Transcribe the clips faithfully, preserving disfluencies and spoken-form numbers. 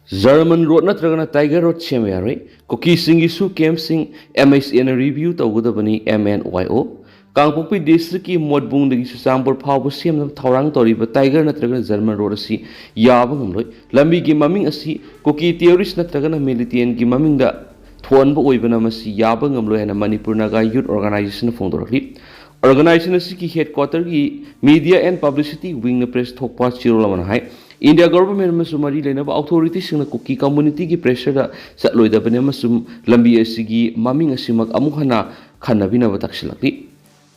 German road ꯅꯠꯇ꯭ꯔꯒꯅ tiger road ꯁꯦꯝꯕ ꯌꯥꯔꯣꯏ꯫ ꯀꯨꯀꯤꯁꯤꯡꯒꯤꯁꯨ ꯀꯦꯝꯞꯁꯤꯡ ꯑꯦꯝ ꯑꯩꯆ ꯑꯦꯅ ꯔꯤꯚꯤꯌꯨ ꯇꯧꯒꯗꯕꯅꯤ, ꯑꯦꯝ ꯑꯦꯟ ꯋꯥꯏ ꯑꯣ꯫ ꯀꯥꯡꯄꯣꯛꯄꯤ ꯗꯤꯁꯇ꯭ꯔꯤꯛꯀꯤ ꯃꯣꯠꯕꯨꯡꯗꯒꯤ ꯆꯨꯔꯆꯥꯟꯄꯨꯔ ꯐꯥꯎꯕ ꯁꯦꯝꯅꯕ ꯊꯧꯔꯥꯡ ꯇꯧꯔꯤꯕ ꯇꯥꯏꯒꯔ ꯅꯠꯇ꯭ꯔꯒꯅ ꯖꯔꯃꯟ ꯔꯣꯗ ꯑꯁꯤ ꯌꯥꯕ ꯉꯝꯂꯣꯏ꯫ ꯂꯝꯕꯤꯒꯤ ꯃꯃꯤꯡ ꯑꯁꯤ ꯀꯨꯀꯤ ꯇꯦꯔꯣꯔꯤꯁ ꯅꯠꯇ꯭ꯔꯒꯅ ꯃꯤꯂꯤꯇꯦꯟꯒꯤ ꯃꯃꯤꯡꯗ ꯊꯣꯟꯕ ꯑꯣꯏꯕꯅ ꯃꯁꯤ ꯌꯥꯕ ꯉꯝꯂꯣꯏ ꯍꯥꯏꯅ ꯃꯅꯤꯄꯨꯔ ꯅꯥꯒꯥ ꯌꯨꯠ ꯑꯣꯔꯒꯅꯥꯏꯖꯦꯁꯟꯅ ꯐꯣꯡꯗꯣꯔꯛꯂꯤ꯫ ꯑꯣꯔꯒꯅꯥꯏꯖꯦꯁꯟ ꯑꯁꯤꯒꯤ ꯍꯦꯗꯀ꯭ꯋꯥꯇꯔꯒꯤ ꯃꯤꯗꯤꯌꯥ ꯑꯦꯟ ꯄꯕ꯭ꯂꯤꯁꯤꯇꯤ ꯋꯤꯡꯅ ꯄ꯭ꯔꯦꯁ ꯊꯣꯛꯄ ꯆꯦꯔꯣꯜ ꯑꯃꯅ ꯍꯥꯏ, ꯏꯟꯗꯤꯌꯥ ꯒꯣꯚꯔꯟꯃꯦꯟꯠ ꯑꯃꯁꯨꯡ ꯃꯔꯤ ꯂꯩꯅꯕ ꯑꯣꯊꯣꯔꯤꯇꯤꯁꯤꯡꯅ ꯀꯨꯀꯤ ꯀꯝꯃꯨꯅꯤꯇꯤꯒꯤ ꯄ꯭ꯔꯦꯁꯔꯗ ꯆꯠꯂꯣꯏꯗꯕꯅꯤ ꯑꯃꯁꯨꯡ ꯂꯝꯕꯤ ꯑꯁꯤꯒꯤ ꯃꯃꯤꯡ ꯑꯁꯤꯃꯛ ꯑꯃꯨꯛ ꯍꯟꯅ ꯈꯟꯅꯕꯤꯅꯕ ꯇꯥꯛꯁꯤꯜꯂꯛꯂꯤ꯫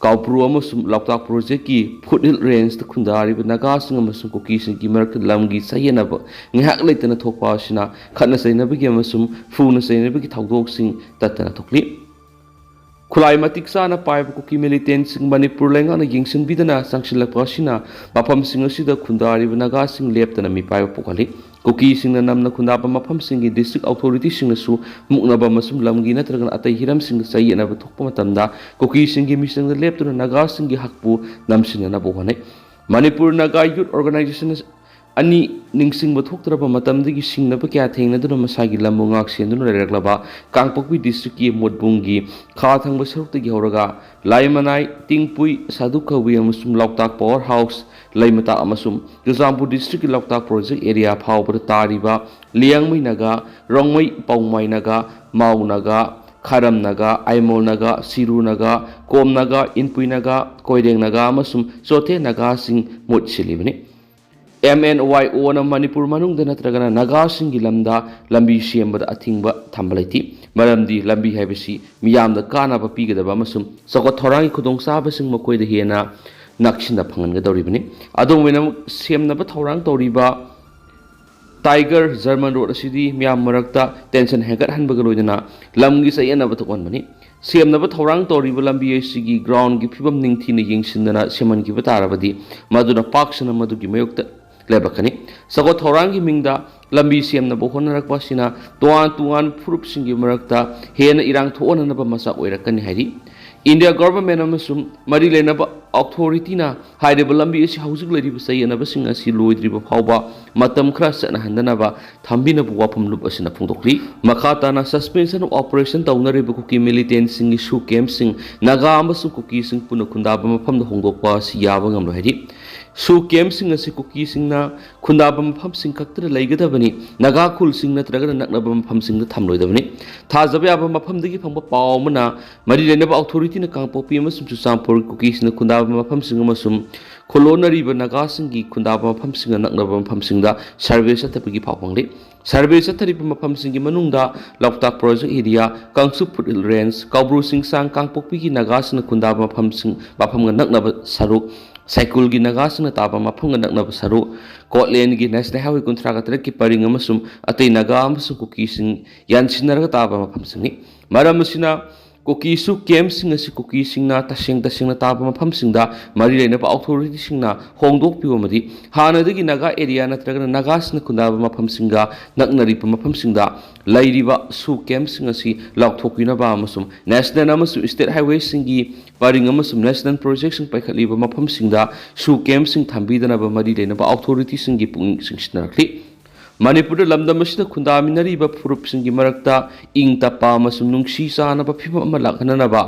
ꯀꯥꯎꯄ꯭ꯔꯨ ꯑꯃꯁꯨꯡ ꯂꯣꯛꯇꯥꯛ ꯄ꯭ꯔꯣꯖꯦꯛꯀꯤ ꯐꯨꯠꯍꯤꯜ ꯔꯦꯟꯖꯇ ꯈꯨꯟꯗꯥꯔꯤꯕ ꯅꯥꯒꯥꯁꯤꯡ ꯑꯃꯁꯨꯡ ꯀꯨꯀꯤꯁꯤꯡꯒꯤ ꯃꯔꯛꯇ ꯂꯝꯒꯤ ꯆꯌꯦꯠꯅꯕ ꯉꯥꯏꯍꯥꯛ ꯂꯩꯇꯅ ꯊꯣꯛꯄ ꯑꯁꯤꯅ ꯈꯠꯅ ꯆꯩꯅꯕꯒꯤ ꯑꯃꯁꯨꯡ ꯐꯨꯅ ꯆꯩꯅꯕꯒꯤ ꯊꯧꯗꯣꯛꯁꯤꯡ ꯇꯠꯇꯅ ꯊꯣꯛꯂꯤ꯫ ꯈꯨꯠꯂꯥꯏ ꯃꯇꯤꯛ ꯆꯥꯅ ꯄꯥꯏꯕ ꯀꯨꯀꯤ ꯃꯤꯂꯤꯇꯦꯟꯁꯤꯡ ꯃꯅꯤꯄꯨꯔ ꯂꯩꯉꯥꯛꯅ ꯌꯦꯡꯁꯤꯟꯕꯤꯗꯅ ꯆꯪꯁꯤꯜꯂꯛꯄ ꯑꯁꯤꯅ ꯃꯐꯝꯁꯤꯡ ꯑꯁꯤꯗ ꯈꯨꯟꯗꯥꯔꯤꯕ ꯅꯥꯒꯥꯁꯤꯡ ꯂꯦꯞꯇꯅ ꯃꯤꯄꯥꯏꯕ ꯄꯣꯛꯍꯜꯂꯤ꯫ ꯀꯨꯀꯤꯁꯤꯡꯅ ꯅꯝꯅ ꯈꯨꯟꯗꯥꯕ ꯃꯐꯝꯁꯤꯡꯒꯤ ꯗꯤꯁꯇ꯭ꯔꯤꯛ ꯑꯣꯊꯣꯔꯤꯇꯤꯁꯤꯡꯅꯁꯨ ꯃꯨꯛꯅꯕ ꯑꯃꯁꯨꯡ ꯂꯝꯒꯤ ꯅꯠꯇ꯭ꯔꯒꯅ ꯑꯇꯩ ꯍꯤꯔꯝꯁꯤꯡꯗ ꯆꯌꯦꯠꯅꯕ ꯊꯣꯛꯄ ꯃꯇꯝꯗ ꯀꯨꯀꯤꯁꯤꯡꯒꯤ ꯃꯤꯆꯪꯗ ꯂꯦꯞꯇꯨꯅ ꯅꯥꯒꯥꯁꯤꯡꯒꯤ ꯍꯛꯄꯨ ꯅꯝꯁꯤꯟꯅꯅꯕ ꯍꯣꯠꯅꯩ꯫ ꯃꯅꯤꯄꯨꯔ ꯅꯥꯒꯥ ꯌꯨꯠ ꯑꯣꯔꯒꯅꯥꯏꯖꯦꯁꯟ ꯑꯅꯤ ꯅꯤꯡꯁꯤꯡꯕ ꯊꯣꯛꯇ꯭ꯔꯕ ꯃꯇꯝꯗꯒꯤ ꯁꯤꯡꯅꯕ ꯀꯌꯥ ꯊꯦꯡꯅꯗꯨꯅ ꯃꯁꯥꯒꯤ ꯂꯝꯕꯨ ꯉꯥꯛ ꯁꯦꯟꯗꯨꯅ ꯂꯩꯔꯛꯂꯕ ꯀꯥꯡꯄꯣꯛꯄꯤ ꯗꯤꯁꯇ꯭ꯔꯤꯛꯀꯤ ꯃꯣꯠꯕꯨꯡꯒꯤ ꯈꯥ ꯊꯪꯕ ꯁꯔꯨꯛꯇꯒꯤ ꯍꯧꯔꯒ ꯂꯥꯏꯃꯅꯥꯏ, ꯇꯤꯡꯄꯨꯏ, ꯁꯥꯗꯨ ꯀꯧꯕꯤ ꯑꯃꯁꯨꯡ ꯂꯣꯛꯇꯥꯛ ꯄꯋꯥꯔ ꯍꯥꯎꯁ, ꯂꯩꯃꯇꯥꯛ ꯑꯃꯁꯨꯡ ꯆꯨꯔꯆꯥꯟꯄꯨꯔ ꯗꯤꯁꯇ꯭ꯔꯤꯛꯀꯤ ꯂꯣꯛꯇꯥꯛ ꯄ꯭ꯔꯣꯖꯦꯛ ꯑꯦꯔꯤꯌꯥ ꯐꯥꯎꯕꯗ ꯇꯥꯔꯤꯕ ꯂꯤꯌꯥꯡꯃꯩ ꯅꯥꯒꯥ, ꯔꯣꯡꯃꯩ ꯄꯥꯎꯃꯥꯏ ꯅꯥꯒꯥ, ꯃꯥꯎ ꯅꯥꯒꯥ, ꯈꯥꯔꯝ ꯅꯥꯒꯥ, ꯑꯥꯏꯃꯣꯜ ꯅꯥꯒꯥ, ꯁꯤꯔꯨ ꯅꯥꯒꯥ, ꯀꯣꯝ ꯅꯥꯒꯥ, ꯏꯟꯄꯨꯏ ꯅꯥꯒꯥ, ꯀꯣꯏꯔꯦꯡ ꯅꯥꯒꯥ ꯑꯃꯁꯨꯡ ꯆꯣꯊꯦ ꯅꯥꯒꯥꯁꯤꯡ ꯃꯍꯨꯠ ꯁꯤꯜꯂꯤꯕꯅꯤ꯫ ꯑꯦꯝ ꯑꯦꯟ ꯋꯥꯏ ꯑꯣꯅ ꯃꯅꯤꯄꯨꯔ ꯃꯅꯨꯡꯗ ꯅꯠꯇ꯭ꯔꯒꯅ ꯅꯥꯒꯥꯁꯤꯡꯒꯤ ꯂꯝꯗ ꯂꯝꯕꯤ ꯁꯦꯝꯕꯗ ꯑꯊꯤꯡꯕ ꯊꯝꯕ ꯂꯩꯇꯦ, ꯃꯔꯝꯗꯤ ꯂꯝꯕꯤ ꯍꯥꯏꯕꯁꯤ ꯃꯤꯌꯥꯝꯗ ꯀꯥꯟꯅꯕ ꯄꯤꯒꯗꯕ ꯑꯃꯁꯨꯡ ꯆꯥꯎꯈꯠ ꯊꯧꯔꯥꯡꯒꯤ ꯈꯨꯗꯣꯡꯆꯥꯕꯁꯤꯡ ꯃꯈꯣꯏꯗ ꯍꯦꯟꯅ ꯅꯛꯁꯤꯟꯅ ꯐꯪꯍꯟꯒꯗꯧꯔꯤꯕꯅꯤ꯫ ꯑꯗꯨꯝ ꯑꯣꯏꯅꯃꯛ, ꯁꯦꯝꯅꯕ ꯊꯧꯔꯥꯡ ꯇꯧꯔꯤꯕ ꯇꯥꯏꯒꯔ ꯖꯔꯃꯟ ꯔꯣꯗ ꯑꯁꯤꯗꯤ ꯃꯤꯌꯥꯝ ꯃꯔꯛꯇ ꯇꯦꯟꯁꯟ ꯍꯦꯟꯒꯠꯍꯟꯕꯒ ꯂꯣꯏꯅꯅ ꯂꯝꯒꯤ ꯆꯌꯦꯠꯅꯕ ꯊꯣꯛꯍꯟꯕꯅꯤ꯫ ꯁꯦꯝꯅꯕ ꯊꯧꯔꯥꯡ ꯇꯧꯔꯤꯕ ꯂꯝꯕꯤ ꯑꯁꯤꯒꯤ ꯒ꯭ꯔꯥꯎꯟꯒꯤ ꯐꯤꯕꯝ ꯅꯤꯡꯊꯤꯅ ꯌꯦꯡꯁꯤꯟꯗꯅ ꯁꯦꯝꯍꯟꯈꯤꯕ ꯇꯥꯔꯕꯗꯤ ꯃꯗꯨꯅ ꯄꯥꯛ ꯁꯟꯅ ꯃꯗꯨꯒꯤ ꯃꯥꯌꯣꯛꯇ ꯂꯦꯞꯂꯛꯀꯅꯤ꯫ ꯆꯥꯎꯈꯠ ꯊꯧꯔꯥꯡꯒꯤ ꯃꯤꯡꯗ ꯂꯝꯕꯤ ꯁꯦꯝꯅꯕ ꯍꯣꯠꯅꯔꯛꯄ ꯑꯁꯤꯅ ꯇꯣꯉꯥꯟ ꯇꯣꯉꯥꯟꯕ ꯐꯨꯔꯨꯞꯁꯤꯡꯒꯤ ꯃꯔꯛꯇ ꯍꯦꯟꯅ ꯏꯔꯥꯡ ꯊꯣꯛꯍꯟꯅꯅꯕ ꯃꯆꯥꯛ ꯑꯣꯏꯔꯛꯀꯅꯤ ꯍꯥꯏꯔꯤ꯫ ꯏꯟꯗꯤꯌꯥ ꯒꯣꯚꯔꯟꯃꯦꯟꯠ ꯑꯃꯁꯨꯡ ꯃꯔꯤ ꯂꯩꯅꯕ ꯑꯣꯊꯣꯔꯤꯇꯤꯅ ꯍꯥꯏꯔꯤꯕ ꯂꯝꯕꯤ ꯑꯁꯤ ꯍꯧꯖꯤꯛ ꯂꯩꯔꯤꯕ ꯆꯌꯦꯠꯅꯕꯁꯤꯡ ꯑꯁꯤ ꯂꯣꯏꯗ꯭ꯔꯤꯕ ꯐꯥꯎꯕ ꯃꯇꯝ ꯈꯔ ꯆꯠꯅꯍꯟꯗꯅꯕ ꯊꯝꯕꯤꯅꯕ ꯋꯥꯐꯝ ꯂꯨꯞ ꯑꯁꯤꯅ ꯐꯣꯡꯗꯣꯛꯂꯤ꯫ ꯃꯈꯥ ꯇꯥꯅ suspension of operation ꯇꯧꯅꯔꯤꯕ ꯀꯨꯀꯤ ꯃꯤꯂꯤꯇꯦꯟꯁꯤꯡꯒꯤ ꯁꯨ ꯀꯦꯝꯞꯁꯤꯡ ꯅꯥꯒꯥ ꯑꯃꯁꯨꯡ ꯀꯨꯀꯤꯁꯤꯡ ꯄꯨꯟꯅ ꯈꯨꯟꯗꯥꯕ ꯃꯐꯝꯗ ꯍꯣꯡꯗꯣꯛꯄ ꯑꯁꯤ ꯌꯥꯕ ꯉꯝꯂꯣꯏ ꯍꯥꯏꯔꯤ꯫ ꯁꯨ ꯀꯦꯝꯞꯁꯤꯡ ꯑꯁꯤ ꯀꯨꯀꯤꯁꯤꯡꯅ ꯈꯨꯟꯗꯥꯕ ꯃꯐꯝꯁꯤꯡ ꯈꯛꯇꯗ ꯂꯩꯒꯗꯕꯅꯤ, ꯅꯥꯒꯥ ꯈꯨꯜꯁꯤꯡ ꯅꯠꯇ꯭ꯔꯒꯅ ꯅꯛꯅꯕ ꯃꯐꯝꯁꯤꯡꯗ ꯊꯝꯂꯣꯏꯗꯕꯅꯤ꯫ ꯊꯥꯖꯕ ꯌꯥꯕ ꯃꯐꯝꯗꯒꯤ ꯐꯪꯕ ꯄꯥꯎ ꯑꯃꯅ ꯃꯔꯤ ꯂꯩꯅꯕ ꯑꯣꯊꯣꯔꯤꯇꯤꯅ ꯀꯥꯡꯄꯣꯛꯄꯤ ꯑꯃꯁꯨꯡ ꯆꯨꯔꯆꯥꯟꯄꯨꯔ ꯀꯨꯀꯤꯁꯤꯡꯅ ꯈꯨꯟꯗꯥꯕ ꯃꯐꯝꯁꯤꯡ ꯑꯃꯁꯨꯡ ꯈꯨꯜꯂꯣꯟꯅꯔꯤꯕ ꯅꯥꯒꯥꯁꯤꯡꯒꯤ ꯈꯨꯟꯗꯥꯕ ꯃꯐꯝꯁꯤꯡꯒ ꯅꯛꯅꯕ ꯃꯐꯝꯁꯤꯡꯗ ꯁꯔꯚꯦ ꯆꯠꯊꯕꯒꯤ ꯄꯥꯎ ꯐꯪꯂꯤ꯫ ꯁꯔꯚꯦ ꯆꯠꯊꯔꯤꯕ ꯃꯐꯝꯁꯤꯡꯒꯤ ꯃꯅꯨꯡꯗ ꯂꯣꯛꯇꯥꯛ ꯄ꯭ꯔꯣꯖꯦꯛ ꯑꯦꯔꯤꯌꯥ, ꯀꯥꯡꯆꯨꯞ ꯐꯨꯠꯍꯤꯜ ꯔꯦꯟꯖ, ꯀꯥꯎꯕ꯭ꯔꯨ ꯆꯤꯡꯁꯥꯡ, ꯀꯥꯡꯄꯣꯛꯄꯤꯒꯤ ꯅꯥꯒꯥꯁꯤꯡꯅ ꯈꯨꯟꯗꯥꯕ ꯃꯐꯝꯁꯤꯡ, ꯃꯐꯝꯒ ꯅꯛꯅꯕ ꯁꯔꯨꯛ, ꯁꯥꯏꯀꯨꯜꯒꯤ ꯅꯥꯒꯥꯁꯤꯡꯅ ꯇꯥꯕ ꯃꯐꯝꯒ ꯅꯛꯅꯕ ꯁꯔꯨꯛ, ꯀꯣꯠꯂꯦꯟꯒꯤ ꯅꯦꯁꯅꯦꯜ ꯍꯥꯏꯋꯦ ꯀꯨꯟꯊ꯭ꯔꯥꯒ ꯇꯔꯦꯠꯀꯤ ꯄꯔꯤꯡ ꯑꯃꯁꯨꯡ ꯑꯇꯩ ꯅꯥꯒꯥ ꯑꯃꯁꯨꯡ ꯀꯨꯀꯤꯁꯤꯡ ꯌꯥꯟꯁꯤꯟꯅꯔꯒ ꯇꯥꯕ ꯃꯐꯝꯁꯤꯡꯅꯤ꯫ ꯃꯔꯝ ꯑꯁꯤꯅ, ꯀꯨꯀꯤ ꯁꯨ ꯀꯦꯝꯞꯁꯤꯡ ꯑꯁꯤ ꯀꯨꯀꯤꯁꯤꯡꯅ ꯇꯁꯦꯡ ꯇꯁꯦꯡꯅ ꯇꯥꯕ ꯃꯐꯝꯁꯤꯡꯗ ꯃꯔꯤ ꯂꯩꯅꯕ ꯑꯣꯊꯣꯔꯤꯇꯤꯁꯤꯡꯅ ꯍꯣꯡꯗꯣꯛꯄꯤꯌꯨ ꯑꯃꯗꯤ ꯍꯥꯟꯅꯗꯒꯤ ꯅꯥꯒꯥ ꯑꯦꯔꯤꯌꯥ ꯅꯠꯇ꯭ꯔꯒꯅ ꯅꯥꯒꯥꯁꯤꯡꯅ ꯈꯨꯟꯗꯥꯕ ꯃꯐꯝꯁꯤꯡꯒ ꯅꯛꯅꯔꯤꯕ ꯃꯐꯝꯁꯤꯡꯗ ꯂꯩꯔꯤꯕ ꯁꯨ ꯀꯦꯝꯞꯁꯤꯡ ꯑꯁꯤ ꯂꯥꯎꯊꯣꯛꯄꯤꯅꯕ ꯑꯃꯁꯨꯡ ꯅꯦꯁꯅꯦꯜ ꯑꯃꯁꯨꯡ ꯁ꯭ꯇꯦꯠ ꯍꯥꯏꯋꯦꯁꯤꯡꯒꯤ ꯄꯔꯤꯡ ꯑꯃꯁꯨꯡ ꯅꯦꯁꯅꯦꯜ ꯄ꯭ꯔꯣꯖꯦꯛꯁꯤꯡ ꯄꯥꯏꯈꯠꯂꯤꯕ ꯃꯐꯝꯁꯤꯡꯗ ꯁꯨ ꯀꯦꯝꯞꯁꯤꯡ ꯊꯝꯕꯤꯗꯅꯕ ꯃꯔꯤ ꯂꯩꯅꯕ ꯑꯣꯊꯣꯔꯤꯇꯤꯁꯤꯡꯒꯤ ꯄꯨꯛꯅꯤꯡ ꯆꯤꯡꯁꯤꯟꯅꯔꯛꯂꯤ꯫ ꯃꯅꯤꯄꯨꯔꯗ ꯂꯝꯗꯝ ꯑꯁꯤꯗ ꯈꯨꯟꯗꯥꯃꯤꯟꯅꯔꯤꯕ ꯐꯨꯔꯨꯞꯁꯤꯡꯒꯤ ꯃꯔꯛꯇ ꯏꯪ ꯇꯞꯄ ꯑꯃꯁꯨꯡ ꯅꯨꯡꯁꯤ ꯆꯥꯟꯅꯕ ꯐꯤꯚꯝ ꯑꯃ ꯂꯥꯛꯍꯟꯅꯅꯕ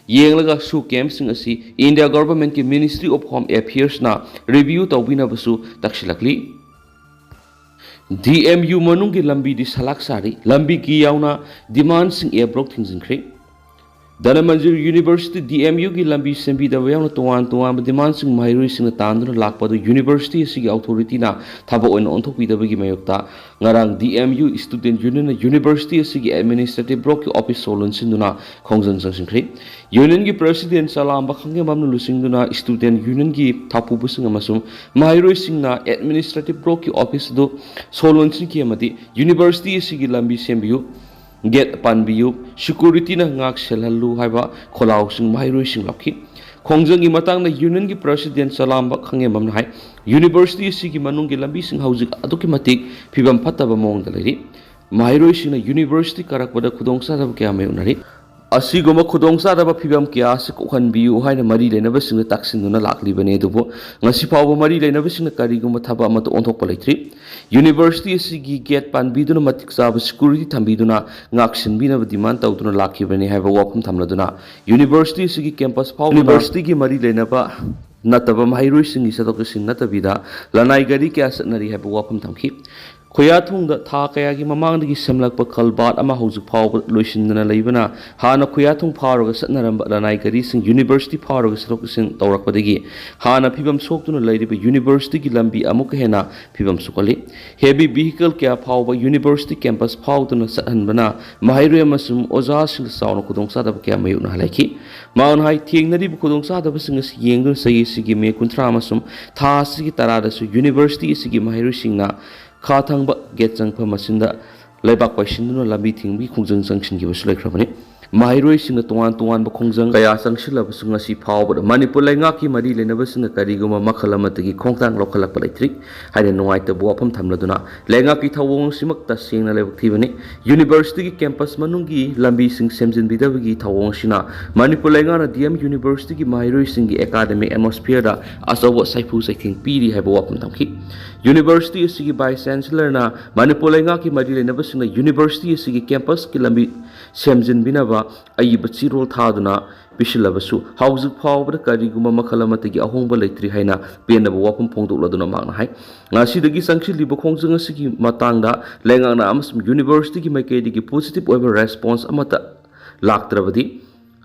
ꯌꯦꯡꯂꯒ ꯁꯨ ꯀꯦꯝꯞꯁꯤꯡ ꯑꯁꯤ ꯏꯟꯗꯤꯌꯥ ꯒꯣꯚꯔꯟꯃꯦꯟꯠꯀꯤ ꯃꯤꯅꯤꯁꯇ꯭ꯔꯤ ꯑꯣꯐ ꯍꯣꯝ ꯑꯦꯐꯤꯌꯔꯁꯅ ꯔꯤꯚ꯭ꯌꯨ ꯇꯧꯕꯤꯅꯕꯁꯨ ꯇꯛꯁꯤꯜꯂꯛꯂꯤ꯫ ꯗꯤ ꯑꯦꯝ ꯌꯨ ꯃꯅꯨꯡꯒꯤ ꯂꯝꯕꯤꯗꯤ ꯁꯂꯥꯛ ꯁꯥꯔꯤ꯫ ꯂꯝꯕꯤꯒꯤ ꯌꯥꯎꯅ ꯗꯤꯃꯥꯟꯁꯤꯡ ꯑꯦ ꯕ꯭ꯂꯣꯛ ꯊꯤꯡꯖꯤꯟꯈ꯭ꯔꯦ꯫ ꯙꯅꯃꯟꯖꯨꯔꯤ ꯌꯨꯅꯤꯚꯔꯁꯤꯇꯤ, ꯗꯤ ꯑꯦꯝ ꯌꯨꯒꯤ ꯂꯝꯕꯤ ꯁꯦꯝꯕꯤꯗꯕ ꯌꯥꯎꯅ ꯇꯣꯉꯥꯟ ꯇꯣꯉꯥꯟꯕ ꯗꯤꯃꯥꯟꯁꯤꯡ ꯃꯍꯩꯔꯣꯏꯁꯤꯡꯅ ꯇꯥꯟꯗꯨꯅ ꯂꯥꯛꯄ ꯑꯗꯨ ꯌꯨꯅꯤꯚꯔꯁꯤꯇꯤ ꯑꯁꯤꯒꯤ ꯑꯣꯊꯣꯔꯤꯇꯤꯅ ꯊꯕꯛ ꯑꯣꯏꯅ ꯑꯣꯟꯊꯣꯛꯄꯤꯗꯕꯒꯤ ꯃꯥꯌꯣꯛꯇ ꯉꯔꯥꯡ ꯗꯤ ꯑꯦꯝ ꯌꯨ ꯁ꯭ꯇꯨꯗꯦꯟꯠ ꯌꯨꯅꯤꯌꯟꯅ ꯌꯨꯅꯤꯚꯔꯁꯤꯇꯤ ꯑꯁꯤꯒꯤ ꯑꯦꯗꯃꯤꯅꯤꯁꯇ꯭ꯔꯦꯇꯤꯚ ꯕ꯭ꯂꯣꯛꯀꯤ ꯑꯣꯐꯤꯁ ꯁꯣ ꯂꯣꯟꯁꯤꯟꯗꯨꯅ ꯈꯣꯡꯖꯪ ꯆꯪꯁꯤꯟꯈ꯭ꯔꯦ꯫ ꯌꯨꯅꯤꯌꯟꯒꯤ ꯄ꯭ꯔꯦꯁꯤꯗꯦꯟꯠ ꯆꯂꯥꯝꯕ ꯈꯪꯍꯦꯝꯕꯝꯅ ꯂꯨꯆꯤꯡꯗꯨꯅ ꯁ꯭ꯇꯨꯗꯦꯟꯠ ꯌꯨꯅꯤꯌꯟꯒꯤ ꯊꯧꯄꯨꯕꯁꯤꯡ ꯑꯃꯁꯨꯡ ꯃꯍꯩꯔꯣꯏꯁꯤꯡꯅ ꯑꯦꯗꯃꯤꯅꯤꯁꯇ꯭ꯔꯦꯇꯤꯚ ꯕ꯭ꯂꯣꯛꯀꯤ ꯑꯣꯐꯤꯁ ꯑꯗꯨ ꯁꯣ ꯂꯣꯟꯁꯤꯟꯈꯤ ꯑꯃꯗꯤ ꯌꯨꯅꯤꯚꯔꯁꯤꯇꯤ ꯑꯁꯤꯒꯤ ꯂꯝꯕꯤ ꯁꯦꯝꯕꯤꯌꯨ, ꯒꯦꯠ ꯄꯥꯟꯕꯤꯌꯨ, ꯁꯦꯀ꯭ꯌꯨꯔꯤꯇꯤꯅ ꯉꯥꯛ ꯁꯦꯜꯍꯜꯂꯨ ꯍꯥꯏꯕ ꯈꯣꯜꯂꯥꯎꯁꯤꯡ ꯃꯍꯩꯔꯣꯏꯁꯤꯡ ꯂꯧꯈꯤ꯫ ꯈꯣꯡꯖꯪꯒꯤ ꯃꯇꯥꯡꯗ ꯌꯨꯅꯤꯌꯟꯒꯤ ꯄ꯭ꯔꯦꯁꯤꯗꯦꯟꯠ ꯆꯂꯥꯝꯕ ꯈꯪꯍꯦꯝꯕꯝꯅ ꯍꯥꯏ, ꯌꯨꯅꯤꯚꯔꯁꯤꯇꯤ ꯑꯁꯤꯒꯤ ꯃꯅꯨꯡꯒꯤ ꯂꯝꯕꯤꯁꯤꯡ ꯍꯧꯖꯤꯛ ꯑꯗꯨꯛꯀꯤ ꯃꯇꯤꯛ ꯐꯤꯕꯝ ꯐꯠꯇꯕ ꯃꯑꯣꯡꯗ ꯂꯩꯔꯤ꯫ ꯃꯍꯩꯔꯣꯏꯁꯤꯡꯅ ꯌꯨꯅꯤꯚꯔꯁꯤꯇꯤ ꯀꯥꯔꯛꯄꯗ ꯈꯨꯗꯣꯡꯆꯥꯗꯕ ꯀꯌꯥ ꯃꯥꯌꯣꯛꯅꯔꯤ꯫ ꯑꯁꯤꯒꯨꯝꯕ ꯈꯨꯗꯣꯡꯆꯥꯗꯕ ꯐꯤꯕꯝ ꯀꯌꯥ ꯑꯁꯤ ꯀꯣꯛꯍꯟꯕꯤꯌꯨ ꯍꯥꯏꯅ ꯃꯔꯤ ꯂꯩꯅꯕꯁꯤꯡꯗ ꯇꯥꯛꯁꯤꯟꯗꯨꯅ ꯂꯥꯛꯂꯤꯕꯅꯤ, ꯑꯗꯨꯕꯨ ꯉꯁꯤ ꯐꯥꯎꯕ ꯃꯔꯤ ꯂꯩꯅꯕꯁꯤꯡꯅ ꯀꯔꯤꯒꯨꯝꯕ ꯊꯕꯛ ꯑꯃꯠꯇ ꯑꯣꯟꯊꯣꯛꯄ ꯂꯩꯇ꯭ꯔꯤ꯫ ꯌꯨꯅꯤꯚꯔꯁꯤꯇꯤ ꯑꯁꯤꯒꯤ ꯒꯦꯠ ꯄꯥꯟꯕꯤꯗꯨꯅ ꯃꯇꯤꯛ ꯆꯥꯕ ꯁꯦꯀ꯭ꯌꯨꯔꯤꯇꯤ ꯊꯝꯕꯤꯗꯨꯅ ꯉꯥꯛꯁꯤꯟꯕꯤꯅꯕ ꯗꯤꯃꯥꯟ ꯇꯧꯗꯨꯅ ꯂꯥꯛꯈꯤꯕꯅꯤ ꯍꯥꯏꯕ ꯋꯥꯐꯝ ꯊꯝꯂꯗꯨꯅ, ꯌꯨꯅꯤꯚꯔꯁꯤꯇꯤ ꯑꯁꯤꯒꯤ ꯀꯦꯝꯄꯁ ꯐꯥꯎꯕ ꯌꯨꯅꯤꯚꯔꯁꯤꯇꯤꯒꯤ ꯃꯔꯤ ꯂꯩꯅꯕ ꯅꯠꯇꯕ ꯃꯍꯩꯔꯣꯏꯁꯤꯡꯒꯤ ꯆꯠꯊꯣꯛ ꯆꯠꯁꯤꯟ ꯅꯠꯇꯕꯤꯗ ꯂꯅꯥꯏ ꯒꯥꯔꯤ ꯀꯌꯥ ꯆꯠꯅꯔꯤ ꯍꯥꯏꯕ ꯋꯥꯐꯝ ꯊꯝꯈꯤ꯫ ꯈꯨꯌꯥꯊꯣꯡꯗ ꯊꯥ ꯀꯌꯥꯒꯤ ꯃꯃꯥꯡꯗꯒꯤ ꯁꯦꯝꯂꯛꯄ ꯀꯜꯕꯥꯠ ꯑꯃ ꯍꯧꯖꯤꯛ ꯐꯥꯎꯕ ꯂꯣꯏꯁꯤꯟꯗꯅ ꯂꯩꯕꯅ, ꯍꯥꯟꯅ ꯈꯨꯌꯥꯊꯣꯡ ꯐꯥꯎꯔꯒ ꯆꯠꯅꯔꯝꯕ ꯂꯅꯥꯏ ꯒꯥꯔꯤꯁꯤꯡ ꯌꯨꯅꯤꯚꯔꯁꯤꯇꯤ ꯐꯥꯎꯔꯒ ꯆꯠꯊꯣꯛ ꯆꯠꯁꯤꯟ ꯇꯧꯔꯛꯄꯗꯒꯤ ꯍꯥꯟꯅ ꯐꯤꯕꯝ ꯁꯣꯛꯇꯨꯅ ꯂꯩꯔꯤꯕ ꯌꯨꯅꯤꯚꯔꯁꯤꯇꯤꯒꯤ ꯂꯝꯕꯤ ꯑꯃꯨꯛꯀ ꯍꯦꯟꯅ ꯐꯤꯕꯝ ꯁꯣꯛꯍꯜꯂꯤ꯫ ꯍꯦꯚꯤ ꯚꯤꯍꯤꯀꯜ ꯀꯌꯥ ꯐꯥꯎꯕ ꯌꯨꯅꯤꯚꯔꯁꯤꯇꯤ ꯀꯦꯝꯄꯁ ꯐꯥꯎꯗꯨꯅ ꯆꯠꯍꯟꯕꯅ ꯃꯍꯩꯔꯣꯏ ꯑꯃꯁꯨꯡ ꯑꯣꯖꯥꯁꯤꯡꯗ ꯆꯥꯎꯅ ꯈꯨꯗꯣꯡꯆꯥꯗꯕ ꯀꯌꯥ ꯃꯥꯌꯣꯛꯅꯍꯜꯂꯛꯈꯤ꯫ ꯃꯥꯡꯅ ꯍꯥꯏ, ꯊꯦꯡꯅꯔꯤꯕ ꯈꯨꯗꯣꯡꯆꯥꯗꯕꯁꯤꯡ ꯑꯁꯤ ꯌꯦꯡꯗꯨꯅ ꯆꯍꯤ ꯑꯁꯤꯒꯤ ꯃꯦ ꯀꯨꯟꯊ꯭ꯔꯥ ꯑꯃꯁꯨꯡ ꯊꯥ ꯑꯁꯤꯒꯤ ꯇꯔꯥꯗꯁꯨ ꯌꯨꯅꯤꯚꯔꯁꯤꯇꯤ ꯑꯁꯤꯒꯤ ꯃꯍꯩꯔꯣꯏꯁꯤꯡꯅ ꯈꯥ ꯊꯪꯕ ꯒꯦꯠ ꯆꯪꯐꯝ ꯑꯁꯤꯗ ꯂꯩꯕꯥꯛ ꯄꯥꯏꯁꯤꯟꯗꯨꯅ ꯂꯝꯕꯤ ꯊꯤꯡꯕꯒꯤ ꯈꯣꯡꯖꯪ ꯆꯪꯁꯤꯟꯈꯤꯕꯁꯨ ꯂꯩꯈ꯭ꯔꯕꯅꯤ꯫ ꯃꯍꯩꯔꯣꯏꯁꯤꯡꯅ ꯇꯣꯉꯥꯟ ꯇꯣꯉꯥꯟꯕ ꯈꯣꯡꯖꯪ ꯀꯌꯥ ꯆꯪꯁꯤꯜꯂꯕꯁꯨ ꯉꯁꯤ ꯐꯥꯎꯕꯗ ꯃꯅꯤꯄꯨꯔ ꯂꯩꯉꯥꯛꯀꯤ ꯃꯔꯤ ꯂꯩꯅꯕꯁꯤꯡꯅ ꯀꯔꯤꯒꯨꯝꯕ ꯃꯈꯜ ꯑꯃꯠꯇꯒꯤ ꯈꯣꯡꯊꯥꯡ ꯂꯧꯈꯠꯂꯛꯄ ꯂꯩꯇ꯭ꯔꯤ ꯍꯥꯏꯅ ꯅꯨꯡꯉꯥꯏꯇꯕ ꯋꯥꯐꯝ ꯊꯝꯂꯗꯨꯅ, ꯂꯩꯉꯥꯛꯀꯤ ꯊꯧꯑꯣꯡ ꯑꯁꯤꯃꯛ ꯇꯁꯦꯡꯅ ꯂꯥꯏꯕꯛ ꯊꯤꯕꯅꯤ꯫ ꯌꯨꯅꯤꯚꯔꯁꯤꯇꯤꯒꯤ ꯀꯦꯝꯄꯁ ꯃꯅꯨꯡꯒꯤ ꯂꯝꯕꯤꯁꯤꯡ ꯁꯦꯝꯖꯤꯟꯕꯤꯗꯕꯒꯤ ꯊꯧꯑꯣꯡ ꯑꯁꯤꯅ ꯃꯅꯤꯄꯨꯔ ꯂꯩꯉꯥꯛꯅ ꯗꯤ ꯑꯦꯝ ꯌꯨꯅꯤꯚꯔꯁꯤꯇꯤꯒꯤ ꯃꯍꯩꯔꯣꯏꯁꯤꯡꯒꯤ ꯑꯦꯀꯥꯗꯃꯤꯛ ꯑꯦꯠꯃꯣꯁꯐꯤꯌꯔꯗ ꯑꯆꯧꯕ ꯁꯥꯏꯐꯨ ꯆꯩꯊꯦꯡ ꯄꯤꯔꯤ ꯍꯥꯏꯕ ꯋꯥꯐꯝ ꯊꯝꯈꯤ꯫ ꯌꯨꯅꯤꯚꯔꯁꯤꯇꯤ ꯑꯁꯤꯒꯤ ꯚꯥꯏꯁ ꯆꯥꯟꯁꯦꯂꯔꯅ ꯃꯅꯤꯄꯨꯔ ꯂꯩꯉꯥꯛꯀꯤ ꯃꯔꯤ ꯂꯩꯅꯕꯁꯤꯡꯅ ꯌꯨꯅꯤꯚꯔꯁꯤꯇꯤ ꯑꯁꯤꯒꯤ ꯀꯦꯝꯄꯁꯀꯤ ꯂꯝꯕꯤ ꯁꯦꯝꯖꯤꯟꯕꯤꯅꯕ ꯑꯏꯕ ꯆꯦꯔꯣꯜ ꯊꯥꯗꯨꯅ ꯄꯤꯁꯤꯜꯂꯕꯁꯨ ꯍꯧꯖꯤꯛ ꯐꯥꯎꯕꯗ ꯀꯔꯤꯒꯨꯝꯕ ꯃꯈꯜ ꯑꯃꯠꯇꯒꯤ ꯑꯍꯣꯡꯕ ꯂꯩꯇ꯭ꯔꯤ ꯍꯥꯏꯅ ꯄꯦꯟꯗꯕ ꯋꯥꯐꯝ ꯐꯣꯡꯗꯣꯛꯂꯗꯨꯅ ꯃꯍꯥꯛꯅ ꯍꯥꯏ꯫ ꯉꯁꯤꯗꯒꯤ ꯆꯪꯁꯤꯜꯂꯤꯕ ꯈꯣꯡꯖꯪ ꯑꯁꯤꯒꯤ ꯃꯇꯥꯡꯗ ꯂꯩꯉꯥꯛꯅ ꯑꯃꯁꯨꯡ ꯌꯨꯅꯤꯚꯔꯁꯤꯇꯤꯒꯤ ꯃꯥꯏꯀꯩꯗꯒꯤ ꯄꯣꯖꯤꯇꯤꯚ ꯑꯣꯏꯕ ꯔꯦꯁꯄꯣꯟꯁ ꯑꯃꯠꯇ ꯂꯥꯛꯇ꯭ꯔꯕꯗꯤ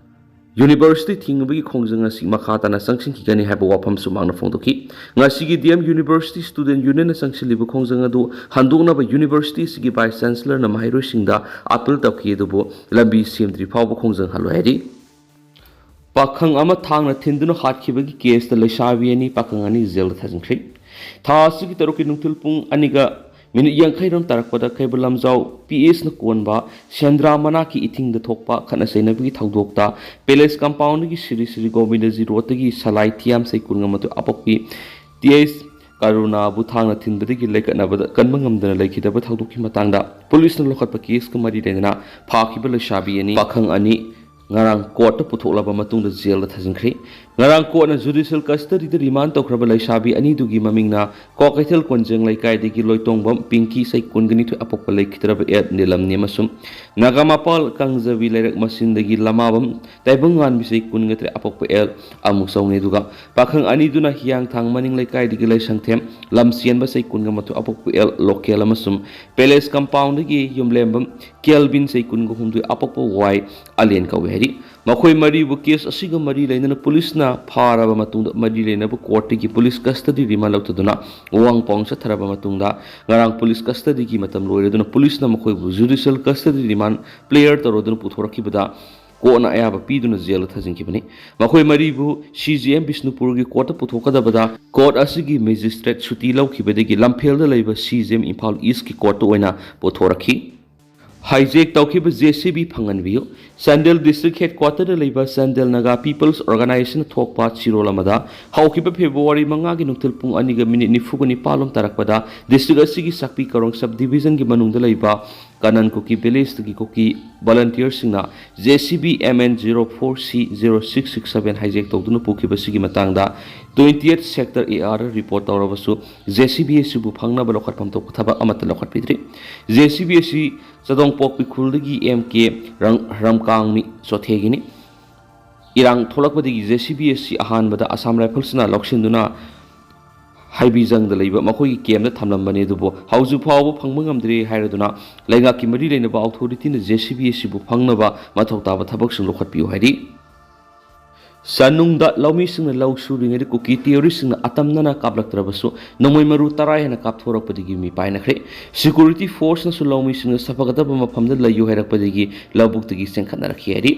ꯌꯨꯅꯤꯚꯔꯁꯤꯇꯤ ꯊꯤꯡꯕꯒꯤ ꯈꯣꯡꯖꯪ ꯑꯁꯤ ꯃꯈꯥ ꯇꯥꯅ ꯆꯪꯁꯤꯟꯈꯤꯒꯅꯤ ꯍꯥꯏꯕ ꯋꯥꯐꯝꯁꯨ ꯃꯍꯥꯛꯅ ꯐꯣꯡꯗꯣꯛꯈꯤ꯫ ꯉꯁꯤꯒꯤ ꯗꯤ ꯑꯦꯝ ꯌꯨꯅꯤꯚꯔꯁꯤꯇꯤ ꯁ꯭ꯇꯨꯗꯦꯟꯠ ꯌꯨꯅꯤꯌꯟꯅ ꯆꯪꯁꯤꯜꯂꯤꯕ ꯈꯣꯡꯖꯪ ꯑꯗꯨ ꯍꯟꯗꯣꯛꯅꯕ ꯌꯨꯅꯤꯚꯔꯁꯤꯇꯤ ꯑꯁꯤꯒꯤ ꯚꯥꯏꯁ ꯆꯥꯟꯁꯦꯂꯔꯅ ꯃꯍꯩꯔꯣꯏꯁꯤꯡꯗ ꯑꯥꯄꯤꯜ ꯇꯧꯈꯤ, ꯑꯗꯨꯕꯨ ꯂꯝꯕꯤ ꯁꯦꯝꯗ꯭ꯔꯤ ꯐꯥꯎꯕ ꯈꯣꯡꯖꯪ ꯍꯜꯂꯣꯏ ꯍꯥꯏꯔꯤ꯫ ꯄꯥꯈꯪ ꯑꯃ ꯊꯥꯡꯅ ꯊꯤꯟꯗꯨꯅ ꯍꯥꯠꯈꯤꯕꯒꯤ ꯀꯦꯁꯇ ꯂꯩꯁꯥꯕꯤ ꯑꯅꯤ, ꯄꯥꯈꯪ ꯑꯅꯤ ꯖꯦꯜꯗ ꯊꯥꯖꯤꯟꯈ꯭ꯔꯦ꯫ ꯊꯥ ꯑꯁꯤꯒꯤ ꯇꯔꯨꯛꯀꯤ ꯅꯨꯡꯊꯤꯜ ꯄꯨꯡ ꯑꯅꯤꯒ ꯃꯤꯅꯤꯠ ꯌꯥꯡꯈꯩꯔꯣꯝ ꯇꯥꯔꯛꯄꯗ ꯀꯩꯕꯨꯜ ꯂꯝꯖꯥꯎ ꯄꯤ ꯑꯦꯁꯅ ꯀꯣꯟꯕ ꯁꯦꯟꯗ꯭ꯔꯥ ꯃꯅꯥꯛꯀꯤ ꯏꯊꯤꯡꯗ ꯊꯣꯛꯄ ꯈꯠꯅ ꯆꯩꯅꯕꯒꯤ ꯊꯧꯗꯣꯛꯇ ꯄꯦꯂꯦꯁ ꯀꯝꯄꯥꯎꯟꯗꯒꯤ ꯁ꯭ꯔꯤ ꯁ꯭ꯔꯤ ꯒꯣꯕꯤꯟꯗꯖꯤ ꯔꯣꯗꯇꯒꯤ ꯁꯂꯥꯏ ꯊꯤꯌꯥꯝ ꯆꯍꯤ ꯀꯨꯟꯃꯥꯊꯣꯏ ꯑꯄꯣꯛꯄꯤ ꯇꯤ ꯑꯩꯆ ꯀꯔꯨꯅꯥꯕꯨ ꯊꯥꯡꯅ ꯊꯤꯟꯕꯗꯒꯤ ꯂꯩꯀꯠꯅꯕꯗ ꯀꯟꯕ ꯉꯝꯗꯅ ꯂꯩꯈꯤꯗꯕ ꯊꯧꯗꯣꯛꯀꯤ ꯃꯇꯥꯡꯗ ꯄꯨꯂꯤꯁꯅ ꯂꯧꯈꯠꯄ ꯀꯦꯁꯀ ꯃꯔꯤ ꯂꯩꯅꯅ ꯐꯥꯈꯤꯕ ꯂꯩꯁꯥꯕꯤ ꯑꯅꯤ, ꯄꯥꯈꯪ ꯑꯅꯤ ꯉꯔꯥꯡ ꯀꯣꯔꯠꯇ ꯄꯨꯊꯣꯛꯂꯕ ꯃꯇꯨꯡꯗ ꯖꯦꯜꯗ ꯊꯥꯖꯤꯟꯈ꯭ꯔꯦ꯫ ꯉꯔꯥꯡ ꯀꯣꯔꯠꯅ ꯖꯨꯗꯤꯁꯤꯌꯦꯜ ꯀꯁꯇꯗꯤꯗ ꯔꯤꯃꯥꯟ ꯇꯧꯈ꯭ꯔꯕ ꯂꯩꯁꯥꯕꯤ ꯑꯅꯤꯗꯨꯒꯤ ꯃꯃꯤꯡꯅ ꯀ꯭ꯋꯥꯀꯩꯊꯦꯜ ꯀꯣꯟꯖꯦꯡ ꯂꯩꯀꯥꯏꯗꯒꯤ ꯂꯣꯏꯇꯣꯡꯕꯝ ꯄꯤꯡꯀꯤ, ꯆꯍꯤ ꯀꯨꯟꯒ ꯅꯤꯊꯣꯏ, ꯑꯄꯣꯛꯄ ꯂꯩꯈꯤꯗ꯭ꯔꯕ ꯑꯦꯜ ꯅꯤꯂꯝꯅꯤ ꯑꯃꯁꯨꯡ ꯅꯥꯒꯥꯃꯄꯥꯜ ꯀꯥꯡꯖꯕꯤ ꯂꯩꯔꯛ ꯃꯆꯤꯟꯗꯒꯤ ꯂꯃꯥꯕꯝ ꯇꯥꯏꯕꯪꯉꯥꯟꯕꯤ, ꯆꯍꯤ ꯀꯨꯟꯒ ꯇꯔꯦꯠ, ꯑꯄꯣꯛꯄ ꯑꯦꯜ ꯑꯃꯨꯛꯆꯧꯅꯤ꯫ ꯑꯗꯨꯒ ꯄꯥꯈꯪ ꯑꯅꯤꯗꯨꯅ ꯍꯤꯌꯥꯡꯊꯥꯡ ꯃꯅꯤꯡ ꯂꯩꯀꯥꯏꯗꯒꯤ ꯂꯩꯁꯪꯊꯦꯝ ꯂꯝꯆꯦꯟꯕ, ꯆꯍꯤ ꯀꯨꯟꯒ ꯃꯥꯊꯣꯏ, ꯑꯄꯣꯛꯄ ꯑꯦꯜ ꯂꯣꯀꯦꯜ ꯑꯃꯁꯨꯡ ꯄꯦꯂꯦꯁ ꯀꯝꯄꯥꯎꯟꯗꯒꯤ ꯌꯨꯝꯂꯦꯝꯕꯝ ꯀꯦꯜꯕꯤꯟ, ꯆꯍꯤ ꯀꯨꯟꯒ ꯍꯨꯝꯗꯣꯏ, ꯑꯄꯣꯛꯄ ꯋꯥꯏ ꯑꯂꯦꯟ ꯀꯧꯏ ꯍꯥꯏꯔꯤ꯫ ꯃꯈꯣꯏ ꯃꯔꯤꯕꯨ ꯀꯦꯁ ꯑꯁꯤꯒ ꯃꯔꯤ ꯂꯩꯅꯅ ꯄꯨꯂꯤꯁꯅ ꯐꯥꯔꯕ ꯃꯇꯨꯡꯗ ꯃꯔꯤ ꯂꯩꯅꯕ ꯀꯣꯔꯠꯇꯒꯤ ꯄꯨꯂꯤꯁ ꯀꯁꯇꯗꯤ ꯔꯤꯃꯥꯟ ꯂꯧꯊꯗꯨꯅ ꯋꯥꯡꯄꯥꯎ ꯆꯠꯊꯔꯕ ꯃꯇꯨꯡꯗ ꯉꯔꯥꯡ ꯄꯨꯂꯤꯁ ꯀꯁꯇꯗꯤꯒꯤ ꯃꯇꯝ ꯂꯣꯏꯔꯗꯨꯅ ꯄꯨꯂꯤꯁꯅ ꯃꯈꯣꯏꯕꯨ ꯖꯨꯗꯤꯁꯤꯌꯦꯜ ꯀꯁꯇꯗꯤ ꯔꯤꯃꯥꯟ ꯄ꯭ꯂꯦꯌꯔ ꯇꯧꯔꯗꯨꯅ ꯄꯨꯊꯣꯔꯛꯈꯤꯕꯗ ꯀꯣꯔꯠꯅ ꯑꯌꯥꯕ ꯄꯤꯗꯨꯅ ꯖꯦꯜꯗ ꯊꯥꯖꯤꯟꯈꯤꯕꯅꯤ꯫ ꯃꯈꯣꯏ ꯃꯔꯤꯕꯨ ꯁꯤ ꯖꯤ ꯑꯦꯝ ꯕꯤꯁꯅꯨꯄꯨꯔꯒꯤ ꯀꯣꯔꯠꯇ ꯄꯨꯊꯣꯛꯀꯗꯕꯗ ꯀꯣꯔꯠ ꯑꯁꯤꯒꯤ ꯃꯦꯖꯤꯁꯇ꯭ꯔꯦꯠ ꯁꯨꯇꯤ ꯂꯧꯈꯤꯕꯗꯒꯤ ꯂꯝꯐꯦꯜꯗ ꯂꯩꯕ ꯁꯤ ꯖꯤ ꯑꯦꯝ ꯏꯝꯐꯥꯜ ꯏꯁꯀꯤ ꯀꯣꯔꯠꯇ ꯑꯣꯏꯅ ꯄꯨꯊꯣꯔꯛꯈꯤ꯫ ꯍꯥꯏꯖꯦꯛ ꯇꯧꯈꯤꯕ ꯖꯦ ꯁꯤ ꯕꯤ ꯐꯪꯍꯟꯕꯤꯌꯨ꯫ ꯆꯥꯟꯗꯦꯜ ꯗꯤꯁꯇ꯭ꯔꯤꯛ ꯍꯦꯗꯀ꯭ꯋꯥꯇꯔꯗ ꯂꯩꯕ ꯆꯥꯟꯗꯦꯜ ꯅꯥꯒꯥ ꯄꯤꯄꯜꯁ ꯑꯣꯔꯒꯅꯥꯏꯖꯦꯁꯟꯅ ꯊꯣꯛꯄ ꯆꯤꯔꯣꯜ ꯑꯃꯗ ꯍꯧꯈꯤꯕ ꯐꯦꯕ꯭ꯔꯨꯋꯥꯔꯤ ꯃꯉꯥꯒꯤ ꯅꯨꯡꯊꯤꯜ ꯄꯨꯡ ꯑꯅꯤꯒ ꯃꯤꯅꯤꯠ ꯅꯤꯐꯨꯒ ꯅꯤꯄꯥꯜ ꯂꯣꯝ ꯇꯥꯔꯛꯄꯗ ꯗꯤꯁꯇ꯭ꯔꯤꯛ ꯑꯁꯤꯒꯤ ꯆꯥꯛꯄꯤ ꯀꯔꯣꯡ ꯁꯕ ꯗꯤꯕꯤꯖꯟꯒꯤ ꯃꯅꯨꯡꯗ ꯂꯩꯕ ꯀꯅꯟ ꯀꯨꯀꯤ ꯚꯤꯂꯦꯖꯇꯒꯤ ꯀꯨꯀꯤ ꯚꯣꯂꯟꯇꯤꯌꯔꯁꯤꯡꯅ J C B M N zero four C zero six six seven hijack ꯇꯧꯗꯨꯅ ꯄꯨꯈꯤꯕꯁꯤꯒꯤ ꯃꯇꯥꯡꯗ ꯇ꯭ꯋꯦꯟꯇꯤ ꯑꯩꯠ ꯁꯦꯛꯇꯔ ꯑꯦ ꯑꯥꯔꯗ ꯔꯤꯄꯣꯔꯠ ꯇꯧꯔꯕꯁꯨ ꯖꯦ ꯁꯤ ꯕꯤ ꯑꯁꯤꯕꯨ ꯐꯪꯅꯕ ꯂꯧꯈꯠꯐꯝ ꯊꯣꯛꯄ ꯊꯕꯛ ꯑꯃꯠꯇ ꯂꯧꯈꯠꯄꯤꯗ꯭ꯔꯤ꯫ ꯖꯦ ꯁꯤ ꯕꯤ ꯑꯁꯤ ꯆꯥꯗꯣꯡꯄꯣꯛꯄꯤ ꯈꯨꯜꯗꯒꯤ ꯑꯦꯝ ꯀꯦ ꯔꯝ-, ꯔꯝꯀꯥꯡꯃꯤ ꯆꯣꯊꯦꯒꯤꯅꯤ꯫ ꯏꯔꯥꯡ ꯊꯣꯛꯂꯛꯄꯗꯒꯤ ꯖꯦ ꯁꯤ ꯕꯤ ꯑꯁꯤ ꯑꯍꯥꯟꯕꯗ ꯑꯁꯥꯝ ꯔꯥꯏꯐꯜꯁꯅ ꯂꯧꯁꯤꯟꯗꯨꯅ ꯍꯥꯏꯕꯤꯖꯪꯗ ꯂꯩꯕ ꯃꯈꯣꯏꯒꯤ ꯀꯦꯝꯗ ꯊꯝꯂꯝꯕꯅꯤ, ꯑꯗꯨꯕꯨ ꯍꯧꯖꯤꯛ ꯐꯥꯎꯕ ꯐꯪꯕ ꯉꯝꯗ꯭ꯔꯤ ꯍꯥꯏꯔꯗꯨꯅ ꯂꯩꯉꯥꯛꯀꯤ ꯃꯔꯤ ꯂꯩꯅꯕ ꯑꯣꯊꯣꯔꯤꯇꯤꯅ ꯖꯦ ꯁꯤ ꯕꯤ ꯑꯁꯤꯕꯨ ꯐꯪꯅꯕ ꯃꯊꯧ ꯇꯥꯕ ꯊꯕꯛꯁꯤꯡ ꯂꯧꯈꯠꯄꯤꯌꯨ ꯍꯥꯏꯔꯤ꯫ ꯆꯅꯨꯡꯗ ꯂꯧꯃꯤꯁꯤꯡꯅ ꯂꯧ ꯁꯨꯔꯤꯉꯩꯗ ꯀꯨꯀꯤ ꯇꯦꯔꯣꯔꯤꯁꯁꯤꯡꯅ ꯑꯇꯝꯅꯅ ꯀꯥꯞꯂꯛꯇ꯭ꯔꯕꯁꯨ ꯅꯣꯡꯃꯩ ꯃꯔꯨ ꯇꯔꯥ ꯍꯦꯟꯅ ꯀꯥꯞꯊꯣꯔꯛꯄꯗꯒꯤ ꯃꯤꯄꯥꯏꯅꯈ꯭ꯔꯦ꯫ ꯁꯦꯀ꯭ꯌꯨꯔꯤꯇꯤ ꯐꯣꯔꯁꯅꯁꯨ ꯂꯧꯃꯤꯁꯤꯡꯅ ꯁꯥꯐꯒꯗꯕ ꯃꯐꯝꯗ ꯂꯩꯌꯨ ꯍꯥꯏꯔꯛꯄꯗꯒꯤ ꯂꯧꯕꯨꯛꯇꯒꯤ ꯆꯦꯟꯈꯠꯅꯔꯛꯈꯤ ꯍꯥꯏꯔꯤ꯫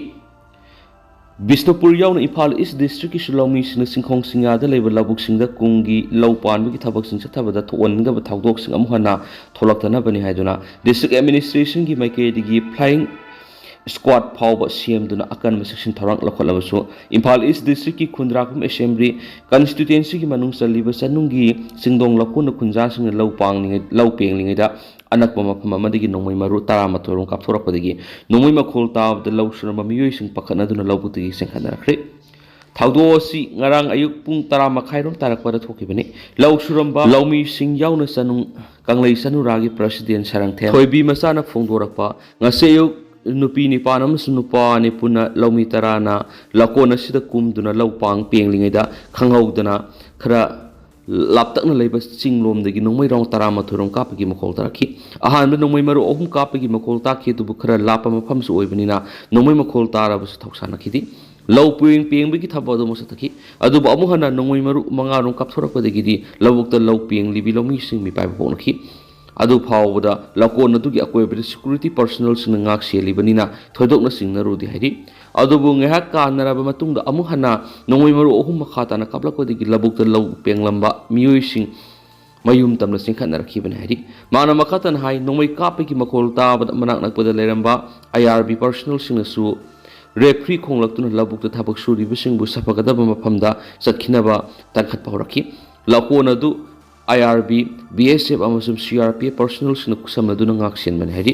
ꯕꯤꯁꯅꯨꯄꯨꯔ ꯌꯥꯎꯅ ꯏꯝꯐꯥꯜ ꯏꯁ ꯗꯤꯁꯇ꯭ꯔꯤꯛꯀꯤꯁꯨ ꯂꯧꯃꯤꯁꯤꯡꯅ ꯆꯤꯡꯈꯣꯡ ꯆꯤꯡꯌꯥꯗ ꯂꯩꯕ ꯂꯧꯕꯨꯛꯁꯤꯡꯗ ꯀꯨꯝꯒꯤ ꯂꯧ ꯄꯥꯟꯕꯒꯤ ꯊꯕꯛꯁꯤꯡ ꯆꯠꯊꯕꯗ ꯊꯣꯛꯍꯟꯅꯤꯡꯗꯕ ꯊꯧꯗꯣꯛꯁꯤꯡ ꯑꯃꯨꯛ ꯍꯟꯅ ꯊꯣꯛꯂꯛꯇꯅꯕꯅꯤ ꯍꯥꯏꯗꯨꯅ ꯗꯤꯁꯇ꯭ꯔꯤꯛ ꯑꯦꯗꯃꯤꯅꯤꯁꯇ꯭ꯔꯦꯁꯟꯒꯤ ꯃꯥꯏꯀꯩꯗꯒꯤ ꯐ꯭ꯂꯥꯏꯌꯤꯡ ꯁ꯭ꯀ꯭ꯋꯥꯗ ꯐꯥꯎꯕ ꯁꯦꯝꯗꯨꯅ ꯑꯀꯟꯕ ꯆꯦꯛꯁꯤꯟ ꯊꯧꯔꯥꯡ ꯂꯧꯈꯠꯂꯕꯁꯨ, ꯏꯝꯐꯥꯜ ꯏꯁ ꯗꯤꯁꯇ꯭ꯔꯤꯛꯀꯤ ꯈꯨꯟꯗ꯭ꯔꯥꯛꯄꯝ ꯑꯦꯁꯦꯝꯕ꯭ꯂꯤ ꯀꯟꯁꯇꯤꯇ꯭ꯋꯦꯟꯁꯤꯒꯤ ꯃꯅꯨꯡ ꯆꯜꯂꯤꯕ ꯆꯅꯨꯡꯒꯤ ꯆꯤꯡꯗꯣꯡ ꯂꯧꯀꯣꯟꯗ ꯈꯨꯟꯖꯥꯁꯤꯡꯅ ꯂꯧ ꯄꯥꯡꯂꯤꯉꯩ-, ꯂꯧ ꯄꯦꯡꯂꯤꯉꯩꯗ ꯑꯅꯛꯄ ꯃꯐꯝ ꯑꯃꯗꯒꯤ ꯅꯣꯡꯃꯩ ꯃꯔꯨ ꯇꯔꯥꯃꯥꯊꯣꯏ ꯔꯣꯝ ꯀꯥꯞꯊꯣꯔꯛꯄꯗꯒꯤ ꯅꯣꯡꯃꯩ ꯃꯈꯣꯜ ꯇꯥꯕꯗ ꯂꯧ ꯁꯨꯔꯝꯕ ꯃꯤꯑꯣꯏꯁꯤꯡ ꯄꯥꯈꯠꯅꯗꯨꯅ ꯂꯧꯕꯨꯛꯇꯒꯤ ꯆꯦꯟꯈꯠꯅꯔꯛꯈ꯭ꯔꯦ꯫ ꯊꯧꯗꯣꯛ ꯑꯁꯤ ꯉꯔꯥꯡ ꯑꯌꯨꯛ ꯄꯨꯡ ꯇꯔꯥ ꯃꯈꯥꯏꯔꯣꯝ ꯇꯥꯔꯛꯄꯗ ꯊꯣꯛꯈꯤꯕꯅꯤ꯫ ꯂꯧ ꯁꯨꯔꯝꯕ ꯂꯧꯃꯤꯁꯤꯡ ꯌꯥꯎꯅ ꯆꯅꯨꯡ ꯀꯪꯂꯩ ꯆꯅꯨꯔꯥꯒꯤ ꯄ꯭ꯔꯁꯤꯗꯦꯟ ꯁꯔꯪꯊꯦꯝ ꯊꯣꯏꯕꯤ ꯃꯆꯥꯅ ꯐꯣꯡꯗꯣꯔꯛꯄ, ꯉꯁꯤ ꯑꯌꯨꯛ ꯅꯨꯄꯤ ꯅꯤꯄꯥꯟ ꯑꯃꯁꯨꯡ ꯅꯨꯄꯥ ꯑꯅꯤ ꯄꯨꯟꯅ ꯂꯧꯃꯤ ꯇꯔꯥꯅ ꯂꯧꯀꯣꯟ ꯑꯁꯤꯗ ꯀꯨꯝꯗꯨꯅ ꯂꯧ ꯄꯥꯡ ꯄꯦꯡꯂꯤꯉꯩꯗ ꯈꯪꯍꯧꯗꯅ ꯈꯔ ꯂꯥꯞꯇꯛꯅ ꯂꯩꯕ ꯆꯤꯡꯂꯣꯝꯗꯒꯤ ꯅꯣꯡꯃꯩ ꯔꯥꯎꯟ ꯇꯔꯥꯃꯥꯊꯣꯏ ꯔꯣꯝ ꯀꯥꯞꯄꯒꯤ ꯃꯈꯣꯜ ꯇꯥꯔꯛꯈꯤ꯫ ꯑꯍꯥꯟꯕ ꯅꯣꯡꯃꯩ ꯃꯔꯨ ꯑꯍꯨꯝ ꯀꯥꯞꯄꯒꯤ ꯃꯈꯣꯜ ꯇꯥꯈꯤ, ꯑꯗꯨꯕꯨ ꯈꯔ ꯂꯥꯞꯄ ꯃꯐꯝꯁꯨ ꯑꯣꯏꯕꯅꯤꯅ ꯅꯣꯡꯃꯩ ꯃꯈꯣꯜ ꯇꯥꯔꯕꯁꯨ ꯊꯧꯁꯥꯅꯈꯤꯗꯦ꯫ ꯂꯧ ꯄꯨꯡ ꯄꯦꯡꯕꯒꯤ ꯊꯕꯛ ꯑꯗꯨꯃꯛ ꯆꯠꯊꯈꯤ꯫ ꯑꯗꯨꯕꯨ ꯑꯃꯨꯛ ꯍꯟꯅ ꯅꯣꯡꯃꯩ ꯃꯔꯨ ꯃꯉꯥꯔꯣꯝ ꯀꯥꯞꯊꯣꯔꯛꯄꯗꯒꯤꯗꯤ ꯂꯧꯕꯨꯛꯇ ꯂꯧ ꯄꯦꯡꯂꯤꯕꯤ ꯂꯧꯃꯤꯁꯤꯡ ꯃꯤꯄꯥꯏꯕ ꯄꯣꯛꯅꯈꯤ꯫ ꯑꯗꯨ ꯐꯥꯎꯕꯗ ꯂꯧꯀꯣꯟ ꯑꯗꯨꯒꯤ ꯑꯀꯣꯏꯕꯗ ꯁꯦꯀ꯭ꯌꯨꯔꯤꯇꯤ ꯄꯔꯁꯣꯅꯦꯜꯁꯤꯡꯅ ꯉꯥꯛ ꯁꯦꯜꯂꯤꯕꯅꯤꯅ ꯊꯣꯏꯗꯣꯛꯅ ꯆꯤꯡꯅꯔꯨꯗꯦ ꯍꯥꯏꯔꯤ꯫ ꯑꯗꯨꯕꯨ ꯉꯥꯏꯍꯥꯛ ꯀꯥꯟꯅꯔꯕ ꯃꯇꯨꯡꯗ ꯑꯃꯨꯛ ꯍꯟꯅ ꯅꯣꯡꯃꯩ ꯃꯔꯨ ꯑꯍꯨꯝ ꯃꯈꯥ ꯇꯥꯅ ꯀꯥꯞꯂꯛꯄꯗꯒꯤ ꯂꯧꯕꯨꯛꯇ ꯂꯧ ꯄꯦꯡꯂꯝꯕ ꯃꯤꯑꯣꯏꯁꯤꯡ ꯃꯌꯨꯝ ꯇꯝꯅ ꯆꯦꯟꯈꯠꯅꯔꯛꯈꯤꯕꯅꯤ ꯍꯥꯏꯔꯤ꯫ ꯃꯥꯅ ꯃꯈꯥ ꯇꯥꯅ ꯍꯥꯏ, ꯅꯣꯡꯃꯩ ꯀꯥꯞꯄꯒꯤ ꯃꯈꯣꯜ ꯇꯥꯕꯗ ꯃꯅꯥꯛ ꯅꯛꯄꯗ ꯂꯩꯔꯝꯕ ꯑꯥꯏ ꯑꯥꯔ ꯕꯤ ꯄꯔꯁꯣꯅꯦꯜꯁꯤꯡꯅꯁꯨ ꯔꯦꯐ꯭ꯔꯤ ꯈꯣꯡꯂꯛꯇꯨꯅ ꯂꯧꯕꯨꯛꯇ ꯊꯕꯛ ꯁꯨꯔꯤꯕꯁꯤꯡꯕꯨ ꯁꯥꯐꯒꯗꯕ ꯃꯐꯝꯗ ꯆꯠꯈꯤꯅꯕ ꯇꯥꯟꯈꯠꯄ ꯍꯧꯔꯛꯈꯤ꯫ ꯂꯧꯀꯣꯟ ꯑꯗꯨ ꯑꯥꯏ ꯑꯥꯔ ꯕꯤ, ꯕꯤ ꯑꯦꯁ ꯑꯦꯐ ꯑꯃꯁꯨꯡ ꯁꯤ ꯑꯥꯔ ꯄꯤ ꯑꯦꯐ ꯄꯔꯁꯣꯅꯦꯜꯁꯤꯡꯅ ꯈꯨꯠꯁꯝꯅꯗꯨꯅ ꯉꯥꯛ ꯁꯦꯟꯕꯅꯤ ꯍꯥꯏꯔꯤ꯫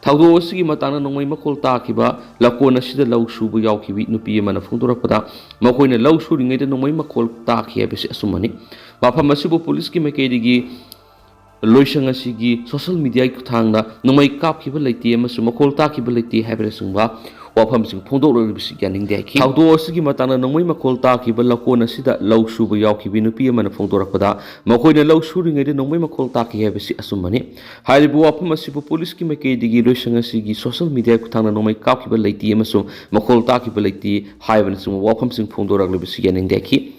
ꯊꯧꯗꯣꯛ ꯑꯁꯤꯒꯤ ꯃꯇꯥꯡꯗ ꯅꯣꯡꯃꯩ ꯃꯈꯣꯜ ꯇꯥꯈꯤꯕ ꯂꯧꯀꯣꯟ ꯑꯁꯤꯗ ꯂꯧ ꯁꯨꯕ ꯌꯥꯎꯈꯤꯕꯤ ꯅꯨꯄꯤ ꯑꯃꯅ ꯐꯣꯡꯗꯣꯔꯛꯄꯗ, ꯃꯈꯣꯏꯅ ꯂꯧ ꯁꯨꯔꯤꯉꯩꯗ ꯅꯣꯡꯃꯩ ꯃꯈꯣꯜ ꯇꯥꯈꯤ ꯍꯥꯏꯕꯁꯤ ꯑꯆꯨꯝꯕꯅꯤ꯫ ꯃꯐꯝ ꯑꯁꯤꯕꯨ ꯄꯨꯂꯤꯁꯀꯤ ꯃꯥꯏꯀꯩꯗꯒꯤ ꯂꯣꯏꯁꯪ ꯑꯁꯤꯒꯤ ꯁꯣꯁꯤꯌꯦꯜ ꯃꯤꯗꯤꯌꯥꯒꯤ ꯈꯨꯠꯊꯥꯡꯗ ꯅꯣꯡꯃꯩ ꯀꯥꯞꯈꯤꯕ ꯂꯩꯇꯦ ꯑꯃꯁꯨꯡ ꯃꯈꯣꯜ ꯇꯥꯈꯤꯕ ꯂꯩꯇꯦ ꯍꯥꯏꯕꯅꯆꯤꯡꯕ ꯋꯥꯐꯝꯁꯤꯡ ꯐꯣꯡꯗꯣꯛꯂꯛꯂꯤꯕꯁꯤ ꯌꯥꯅꯤꯡꯗꯦ ꯍꯥꯏꯈꯤ꯫ ꯊꯧꯗꯣꯛ ꯑꯁꯤꯒꯤ ꯃꯇꯥꯡꯗ ꯅꯣꯡꯃꯩ ꯃꯈꯣꯜ ꯇꯥꯈꯤꯕ ꯂꯧꯀꯣꯟ ꯑꯁꯤꯗ ꯂꯧ ꯁꯨꯕ ꯌꯥꯎꯈꯤꯕꯤ ꯅꯨꯄꯤ ꯑꯃꯅ ꯐꯣꯡꯗꯣꯔꯛꯄꯗ, ꯃꯈꯣꯏꯅ ꯂꯧ ꯁꯨꯔꯤꯉꯩꯗ ꯅꯣꯡꯃꯩ ꯃꯈꯣꯜ ꯇꯥꯈꯤ ꯍꯥꯏꯕꯁꯤ ꯑꯆꯨꯝꯕꯅꯤ꯫ ꯍꯥꯏꯔꯤꯕ ꯋꯥꯐꯝ ꯑꯁꯤꯕꯨ ꯄꯨꯂꯤꯁꯀꯤ ꯃꯥꯏꯀꯩꯗꯒꯤ ꯂꯣꯏꯁꯪ ꯑꯁꯤꯒꯤ ꯁꯣꯁꯤꯌꯦꯜ ꯃꯤꯗꯤꯌꯥꯒꯤ ꯈꯨꯠꯊꯥꯡꯗ ꯅꯣꯡꯃꯩ ꯀꯥꯞꯈꯤꯕ ꯂꯩꯇꯦ ꯑꯃꯁꯨꯡ ꯃꯈꯣꯜ ꯇꯥꯈꯤꯕ ꯂꯩꯇꯦ ꯍꯥꯏꯕꯅꯆꯤꯡꯕ ꯋꯥꯐꯝꯁꯤꯡ ꯐꯣꯡꯗꯣꯔꯛꯂꯤꯕꯁꯤ ꯌꯥꯅꯤꯡꯗꯦ ꯍꯥꯏꯈꯤ꯫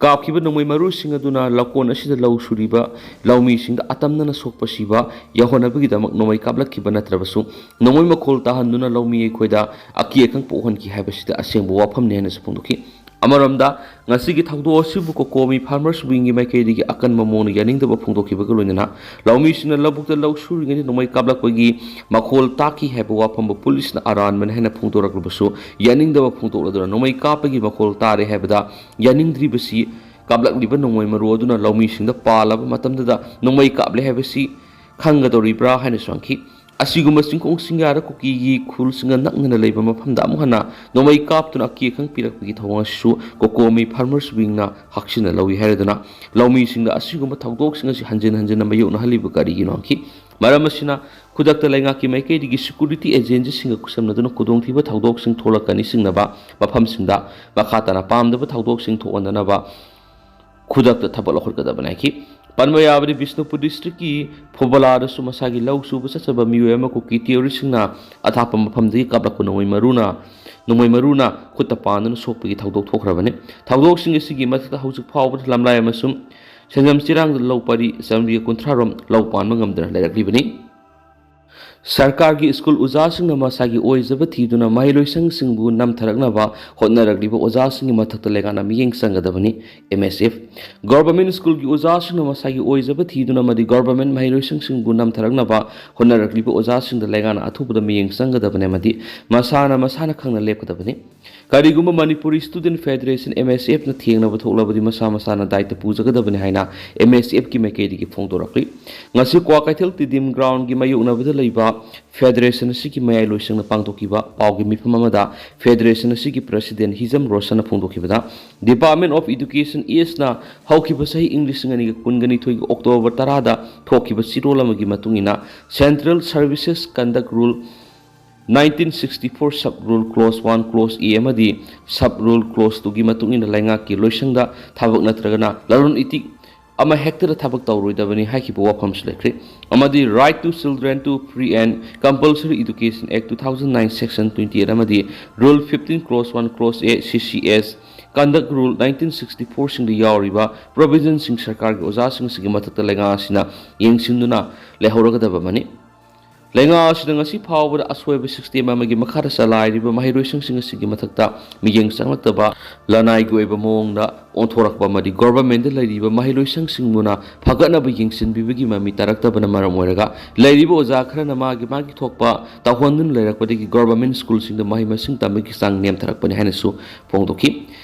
ꯀꯥꯞꯈꯤꯕ ꯅꯣꯡꯃꯩ ꯃꯔꯨꯁꯤꯡ ꯑꯗꯨꯅ ꯂꯧꯀꯣꯟ ꯑꯁꯤꯗ ꯂꯧ ꯁꯨꯔꯤꯕ ꯂꯧꯃꯤꯁꯤꯡꯗ ꯑꯇꯝꯅꯅ ꯁꯣꯛꯄ ꯁꯤꯕ ꯌꯥꯎꯍꯟꯅꯕꯒꯤꯗꯃꯛ ꯅꯣꯡꯃꯩ ꯀꯥꯞꯂꯛꯈꯤꯕ ꯅꯠꯇ꯭ꯔꯕꯁꯨ, ꯅꯣꯡꯃꯩ ꯃꯈꯣꯜ ꯇꯥꯍꯟꯗꯨꯅ ꯂꯧꯃꯤ ꯑꯩꯈꯣꯏꯗ ꯑꯀꯤ ꯑꯈꯪ ꯄꯣꯛꯍꯟꯈꯤ ꯍꯥꯏꯕꯁꯤꯗ ꯑꯁꯦꯡꯕ ꯋꯥꯐꯝꯅꯤ ꯍꯥꯏꯅꯁꯨ ꯐꯣꯡꯗꯣꯛꯈꯤ꯫ ꯑꯃꯔꯣꯝꯗ, ꯉꯁꯤꯒꯤ ꯊꯧꯗꯣꯛ ꯑꯁꯤꯕꯨ ꯀꯣꯀꯣꯃꯤ ꯐꯥꯔꯃꯔꯁ ꯋꯤꯡꯒꯤ ꯃꯥꯏꯀꯩꯗꯒꯤ ꯑꯀꯟꯕ ꯃꯑꯣꯡꯗ ꯌꯥꯅꯤꯡꯗꯕ ꯐꯣꯡꯗꯣꯛꯈꯤꯕꯒ ꯂꯣꯏꯅꯅ ꯂꯧꯃꯤꯁꯤꯡꯅ ꯂꯧꯕꯨꯛꯇ ꯂꯧ ꯁꯨꯔꯤꯉꯩꯗ ꯅꯣꯡꯃꯩ ꯀꯥꯞꯂꯛꯄꯒꯤ ꯃꯈꯣꯜ ꯇꯥꯈꯤ ꯍꯥꯏꯕ ꯋꯥꯐꯝꯕꯨ ꯄꯨꯂꯤꯁꯅ ꯑꯔꯥꯟꯕꯅꯤ ꯍꯥꯏꯅ ꯐꯣꯡꯗꯣꯔꯛꯂꯕꯁꯨ, ꯌꯥꯅꯤꯡꯗꯕ ꯐꯣꯡꯗꯣꯛꯂꯗꯨꯅ ꯅꯣꯡꯃꯩ ꯀꯥꯞꯄꯒꯤ ꯃꯈꯣꯜ ꯇꯥꯔꯦ ꯍꯥꯏꯕꯗ ꯌꯥꯅꯤꯡꯗ꯭ꯔꯤꯕꯁꯤ ꯀꯥꯞꯂꯛꯂꯤꯕ ꯅꯣꯡꯃꯩ ꯃꯔꯨ ꯑꯗꯨꯅ ꯂꯧꯃꯤꯁꯤꯡꯗ ꯄꯥꯜꯂꯕ ꯃꯇꯝꯗꯗ ꯅꯣꯡꯃꯩ ꯀꯥꯞꯂꯦ ꯍꯥꯏꯕꯁꯤ ꯈꯪꯒꯗꯧꯔꯤꯕ꯭ꯔꯥ ꯍꯥꯏꯅꯁꯨ ꯍꯪꯈꯤ꯫ ꯑꯁꯤꯒꯨꯝꯕ ꯆꯤꯡꯈꯣꯡ ꯆꯤꯡꯌꯥꯗ ꯀꯨꯀꯤꯒꯤ ꯈꯨꯜꯁꯤꯡꯒ ꯅꯛꯅꯅ ꯂꯩꯕ ꯃꯐꯝꯗ ꯑꯃꯨꯛ ꯍꯟꯅ ꯅꯣꯡꯃꯩ ꯀꯥꯞꯇꯨꯅ ꯑꯀꯤ ꯑꯈꯪ ꯄꯤꯔꯛꯄꯒꯤ ꯊꯧꯑꯣꯡ ꯑꯁꯤꯁꯨ ꯀꯣꯀꯣꯃꯤ ꯐꯥꯔꯃꯔꯁ ꯋꯤꯡꯅ ꯍꯛꯆꯤꯟꯅ ꯂꯧꯏ ꯍꯥꯏꯔꯗꯨꯅ ꯂꯧꯃꯤꯁꯤꯡꯗ ꯑꯁꯤꯒꯨꯝꯕ ꯊꯧꯗꯣꯛꯁꯤꯡ ꯑꯁꯤ ꯍꯟꯖꯤꯟ ꯍꯟꯖꯤꯟꯅ ꯃꯥꯌꯣꯛꯅꯍꯜꯂꯤꯕ ꯀꯔꯤꯒꯤꯅꯣ ꯍꯪꯈꯤ꯫ ꯃꯔꯝ ꯑꯁꯤꯅ ꯈꯨꯗꯛꯇ ꯂꯩꯉꯥꯛꯀꯤ ꯃꯥꯏꯀꯩꯗꯒꯤ ꯁꯦꯀ꯭ꯌꯨꯔꯤꯇꯤ ꯑꯦꯖꯦꯟꯁꯤꯁꯤꯡꯒ ꯈꯨꯠꯁꯝꯅꯗꯨꯅ ꯈꯨꯗꯣꯡꯊꯤꯕ ꯊꯧꯗꯣꯛꯁꯤꯡ ꯊꯣꯛꯂꯛꯀꯅꯤ ꯆꯤꯡꯅꯕ ꯃꯐꯝꯁꯤꯡꯗ ꯃꯈꯥ ꯇꯥꯅ ꯄꯥꯝꯗꯕ ꯊꯧꯗꯣꯛꯁꯤꯡ ꯊꯣꯛꯍꯟꯗꯅꯕ ꯈꯨꯗꯛꯇ ꯊꯕꯛ ꯂꯧꯈꯠꯀꯗꯕꯅꯤ ꯍꯥꯏꯈꯤ꯫ ꯄꯟꯕ ꯌꯥꯕꯗꯤ, ꯕꯤꯁꯅꯨꯄꯨꯔ ꯗꯤꯁꯇ꯭ꯔꯤꯛꯀꯤ ꯐꯨꯕꯂꯥꯗꯁꯨ ꯃꯁꯥꯒꯤ ꯂꯧ ꯁꯨꯕ ꯆꯠꯆꯕ ꯃꯤꯑꯣꯏ ꯑꯃ ꯀꯨꯀꯤ ꯇꯦꯔꯣꯔꯤꯁꯁꯤꯡꯅ ꯑꯊꯥꯞꯄ ꯃꯐꯝꯗꯒꯤ ꯀꯥꯞꯂꯛꯄ ꯅꯣꯡꯃꯩ ꯃꯔꯨꯅ, ꯅꯣꯡꯃꯩ ꯃꯔꯨꯅ ꯈꯨꯠꯇ ꯄꯥꯟꯗꯨꯅ ꯁꯣꯛꯄꯒꯤ ꯊꯧꯗꯣꯛ ꯊꯣꯛꯈ꯭ꯔꯕꯅꯤ꯫ ꯊꯧꯗꯣꯛꯁꯤꯡ ꯑꯁꯤꯒꯤ ꯃꯊꯛꯇ ꯍꯧꯖꯤꯛ ꯐꯥꯎꯕꯗ ꯂꯝꯂꯥꯏ ꯑꯃꯁꯨꯡ ꯁꯦꯟꯖꯝ ꯆꯤꯔꯥꯡꯗ ꯂꯧ ꯄꯔꯤ ꯆꯥꯃꯔꯤ ꯀꯨꯟꯊ꯭ꯔꯥ ꯔꯣꯝ ꯂꯧ ꯄꯥꯟꯕ ꯉꯝꯗꯅ ꯂꯩꯔꯛꯂꯤꯕꯅꯤ꯫ ꯁꯔꯀꯥꯔꯒꯤ ꯁ꯭ꯀꯨꯜ ꯑꯣꯖꯥꯁꯤꯡꯅ ꯃꯁꯥꯒꯤ ꯑꯣꯏꯖꯕ ꯊꯤꯗꯨꯅ ꯃꯍꯩꯂꯣꯏꯁꯪꯁꯤꯡꯕꯨ ꯅꯝꯊꯔꯛꯅꯕ ꯍꯣꯠꯅꯔꯛꯂꯤꯕ ꯑꯣꯖꯥꯁꯤꯡꯒꯤ ꯃꯊꯛꯇ ꯂꯩꯉꯥꯛꯅ ꯃꯤꯠꯌꯦꯡ ꯆꯪꯒꯗꯕꯅꯤ, ꯑꯦꯝ ꯑꯦꯁ ꯑꯦꯐ꯫ ꯒꯣꯚꯔꯟꯃꯦꯟꯠ ꯁ꯭ꯀꯨꯜꯒꯤ ꯑꯣꯖꯥꯁꯤꯡꯅ ꯃꯁꯥꯒꯤ ꯑꯣꯏꯖꯕ ꯊꯤꯗꯨꯅ ꯑꯃꯗꯤ ꯒꯣꯚꯔꯟꯃꯦꯟꯠ ꯃꯍꯩꯂꯣꯏꯁꯪꯁꯤꯡꯕꯨ ꯅꯝꯊꯔꯛꯅꯕ ꯍꯣꯠꯅꯔꯛꯂꯤꯕ ꯑꯣꯖꯥꯁꯤꯡꯗ ꯂꯩꯉꯥꯛꯅ ꯑꯊꯨꯕꯗ ꯃꯤꯠꯌꯦꯡ ꯆꯪꯒꯗꯕꯅꯤ ꯑꯃꯗꯤ ꯃꯁꯥꯅ ꯃꯁꯥꯅ ꯈꯪꯅ ꯂꯦꯞꯀꯗꯕꯅꯤ꯫ ꯀꯔꯤꯒꯨꯝꯕ ꯃꯅꯤꯄꯨꯔꯤ ꯁ꯭ꯇꯨꯗꯦꯟꯠ ꯐꯦꯗꯔꯦꯁꯟ, ꯑꯦꯝ ꯑꯦꯁ ꯑꯦꯐꯅ ꯊꯦꯡꯅꯕ ꯊꯣꯛꯂꯕꯗꯤ ꯃꯁꯥ ꯃꯁꯥꯅ ꯗꯥꯏꯇ ꯄꯨꯖꯒꯗꯕꯅꯤ ꯍꯥꯏꯅ ꯑꯦꯝ ꯑꯦꯁ ꯑꯦꯐꯀꯤ ꯃꯥꯏꯀꯩꯗꯒꯤ ꯐꯣꯡꯗꯣꯔꯛꯂꯤ꯫ ꯉꯁꯤ ꯀ꯭ꯋꯥꯀꯩꯊꯦꯜ ꯇꯤꯗꯤꯝ ꯒ꯭ꯔꯥꯎꯟꯒꯤ ꯃꯥꯌꯣꯛꯅꯕꯗ ꯂꯩꯕ ꯐꯦꯗꯔꯦꯁꯟ ꯑꯁꯤꯒꯤ ꯃꯌꯥꯏ ꯂꯣꯏꯁꯪꯗ ꯄꯥꯡꯊꯣꯛꯈꯤꯕ ꯄꯥꯎꯒꯤ ꯃꯤꯐꯝ ꯑꯃꯗ ꯐꯦꯗꯔꯦꯁꯟ ꯑꯁꯤꯒꯤ ꯄ꯭ꯔꯁꯤꯗꯦꯟꯠ ꯍꯤꯖꯝ ꯔꯣꯁꯟꯅ ꯐꯣꯡꯗꯣꯛꯈꯤꯕꯗ, ꯗꯤꯄꯥꯔꯠꯃꯦꯟꯠ ꯑꯣꯐ ꯏꯗꯨꯀꯦꯁꯟ, ꯏ ꯑꯦꯁꯅ ꯍꯧꯈꯤꯕ ꯆꯍꯤ ꯏꯪ ꯂꯤꯁꯤꯡ ꯑꯅꯤꯒ ꯀꯨꯟꯒ ꯅꯤꯊꯣꯏꯒꯤ ꯑꯣꯛꯇꯣꯕꯔ ꯇꯔꯥꯗ ꯊꯣꯛꯈꯤꯕ ꯆꯦꯔꯣꯜ ꯑꯃꯒꯤ ꯃꯇꯨꯡ ꯏꯟꯅ, central services conduct rule nineteen sixty four sub rule clause one, clause A ꯑꯃꯗꯤ ꯁꯕ ꯔꯨꯜ ꯀ꯭ꯂꯣꯁ ꯇꯨꯒꯤ ꯃꯇꯨꯡ ꯏꯟꯅ ꯂꯩꯉꯥꯛꯀꯤ ꯂꯣꯏꯁꯪꯗ ꯊꯕꯛ ꯅꯠꯇ꯭ꯔꯒꯅ ꯂꯂꯣꯟ ꯏꯇꯤꯛ ꯑꯃ ꯍꯦꯛꯇꯗ ꯊꯕꯛ ꯇꯧꯔꯣꯏꯗꯕꯅꯤ ꯍꯥꯏꯈꯤꯕ ꯋꯥꯐꯝꯁꯨ ꯂꯩꯈ꯭ꯔꯦ꯫ ꯑꯃꯗꯤ Right to Children to Free and Compulsory Education Act two thousand nine section twenty eight ꯑꯃꯗꯤ Rule fifteen clause one clause A, C C S, Conduct Rule nineteen sixty four ꯁꯤꯡꯗ ꯌꯥꯎꯔꯤꯕ ꯄ꯭ꯔꯣꯚꯤꯖꯟꯁꯤꯡ ꯁꯔꯀꯥꯔꯒꯤ ꯑꯣꯖꯥꯁꯤꯡꯁꯤꯒꯤ ꯃꯊꯛꯇ ꯂꯩꯉꯥꯛ ꯑꯁꯤꯅ ꯌꯦꯡꯁꯤꯟꯗꯨꯅ ꯂꯩꯍꯧꯔꯒꯗꯕ ꯑꯃꯅꯤ꯫ ꯂꯩꯉꯥꯛ ꯑꯁꯤꯗ ꯉꯁꯤ ꯐꯥꯎꯕꯗ ꯑꯁꯣꯏꯕ ꯁꯤꯁꯇꯦꯝ ꯑꯃꯒꯤ ꯃꯈꯥꯗ ꯆꯂꯥꯏꯔꯤꯕ ꯃꯍꯩꯔꯣꯏꯁꯤꯡꯁꯤꯡ ꯑꯁꯤꯒꯤ ꯃꯊꯛꯇ ꯃꯤꯠꯌꯦꯡ ꯆꯪꯂꯛꯇꯕ, ꯂꯅꯥꯏꯒꯤ ꯑꯣꯏꯕ ꯃꯑꯣꯡꯗ ꯑꯣꯟꯊꯣꯔꯛꯄ ꯑꯃꯗꯤ ꯒꯣꯚꯔꯟꯃꯦꯟꯠꯇ ꯂꯩꯔꯤꯕ ꯃꯍꯩꯔꯣꯏꯁꯤꯡꯁꯤꯡꯕꯨꯅ ꯐꯒꯠꯅꯕ ꯌꯦꯡꯁꯤꯟꯕꯤꯕꯒꯤ ꯃꯃꯤ ꯇꯥꯔꯛꯇꯕꯅ ꯃꯔꯝ ꯑꯣꯏꯔꯒ ꯂꯩꯔꯤꯕ ꯑꯣꯖꯥ ꯈꯔꯅ ꯃꯥꯒꯤ ꯃꯥꯒꯤ ꯊꯣꯛꯄ ꯇꯧꯍꯟꯗꯨꯅ ꯂꯩꯔꯛꯄꯗꯒꯤ ꯒꯣꯚꯔꯟꯃꯦꯟꯠ ꯁ꯭ꯀꯨꯜꯁꯤꯡꯗ ꯃꯍꯩ ꯃꯁꯤꯡ ꯇꯝꯕꯒꯤ ꯆꯥꯡ ꯅꯦꯝꯊꯔꯛꯄꯅꯤ ꯍꯥꯏꯅꯁꯨ ꯐꯣꯡꯗꯣꯛꯈꯤ꯫